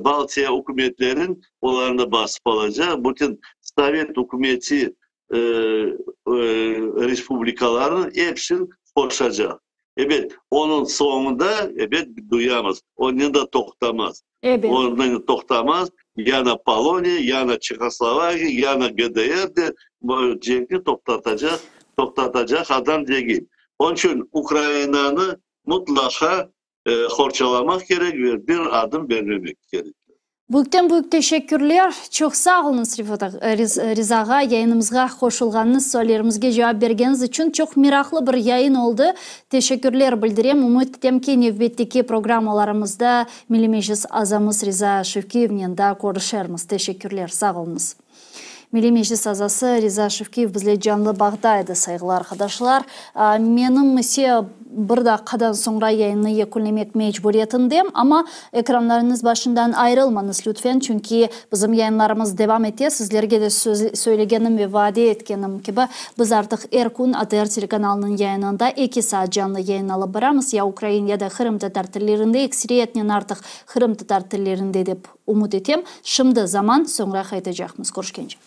Baltiya ükümetlerin olarnı basıp alacaq. Bütün Sovet ükümeti respublikalarını epsini qoşacaq. Ebet, onıñ soñunda, ebet, duyamız, onen de toqtamaz. Ebet. Onen toqtamaz, yana Poloniya, yana Çehoslovakiya, yana GDR de cenkni toqtatacaq, toqtatacaq adam degil. Onıñ içün Ukrainanı mutlaqa qorçalamaq kerek ve bir adım bermemek kerek. Büyükten büyük teşekkürler. Çoq sağ oluñız, Riza ağa, yayınımızğa qoşulğanıñız, suallerimizge cevap bergeniñiz içün. Çoq meraqlı bir yayın oldı. Teşekkürler bildirem. Ümüt etem ki, nevbetteki programmalarımızda Milliy Meclis azamız Riza Şevkiyevnen daa körüşermiz. Teşekkürler, sağ oluñız. Milliy Meclis azası Riza Şevkiyev bizle canlı bağda edi, sayğılı arqadaşlar. Menim ise bir daqqadan soñra yayınnı yekünlemek mecburiyetindem, amma ekranlarıñız başından ayrılmañız, lütfen, çünki bizim yayınlarımız devam ete. Sizlerge de söylegenim ve vade etkenim kibi, biz artıq er kün ATR telekanalınıñ yayınında 2 saat canlı yayın alıp baramız, ya ukrain, ya da qırımtatar tillerinde, ekseriyetnen artıq qırımtatar tillerinde dep ümüt etem. Şimdi zaman, soñra qaytacaqmız. Körüşkence.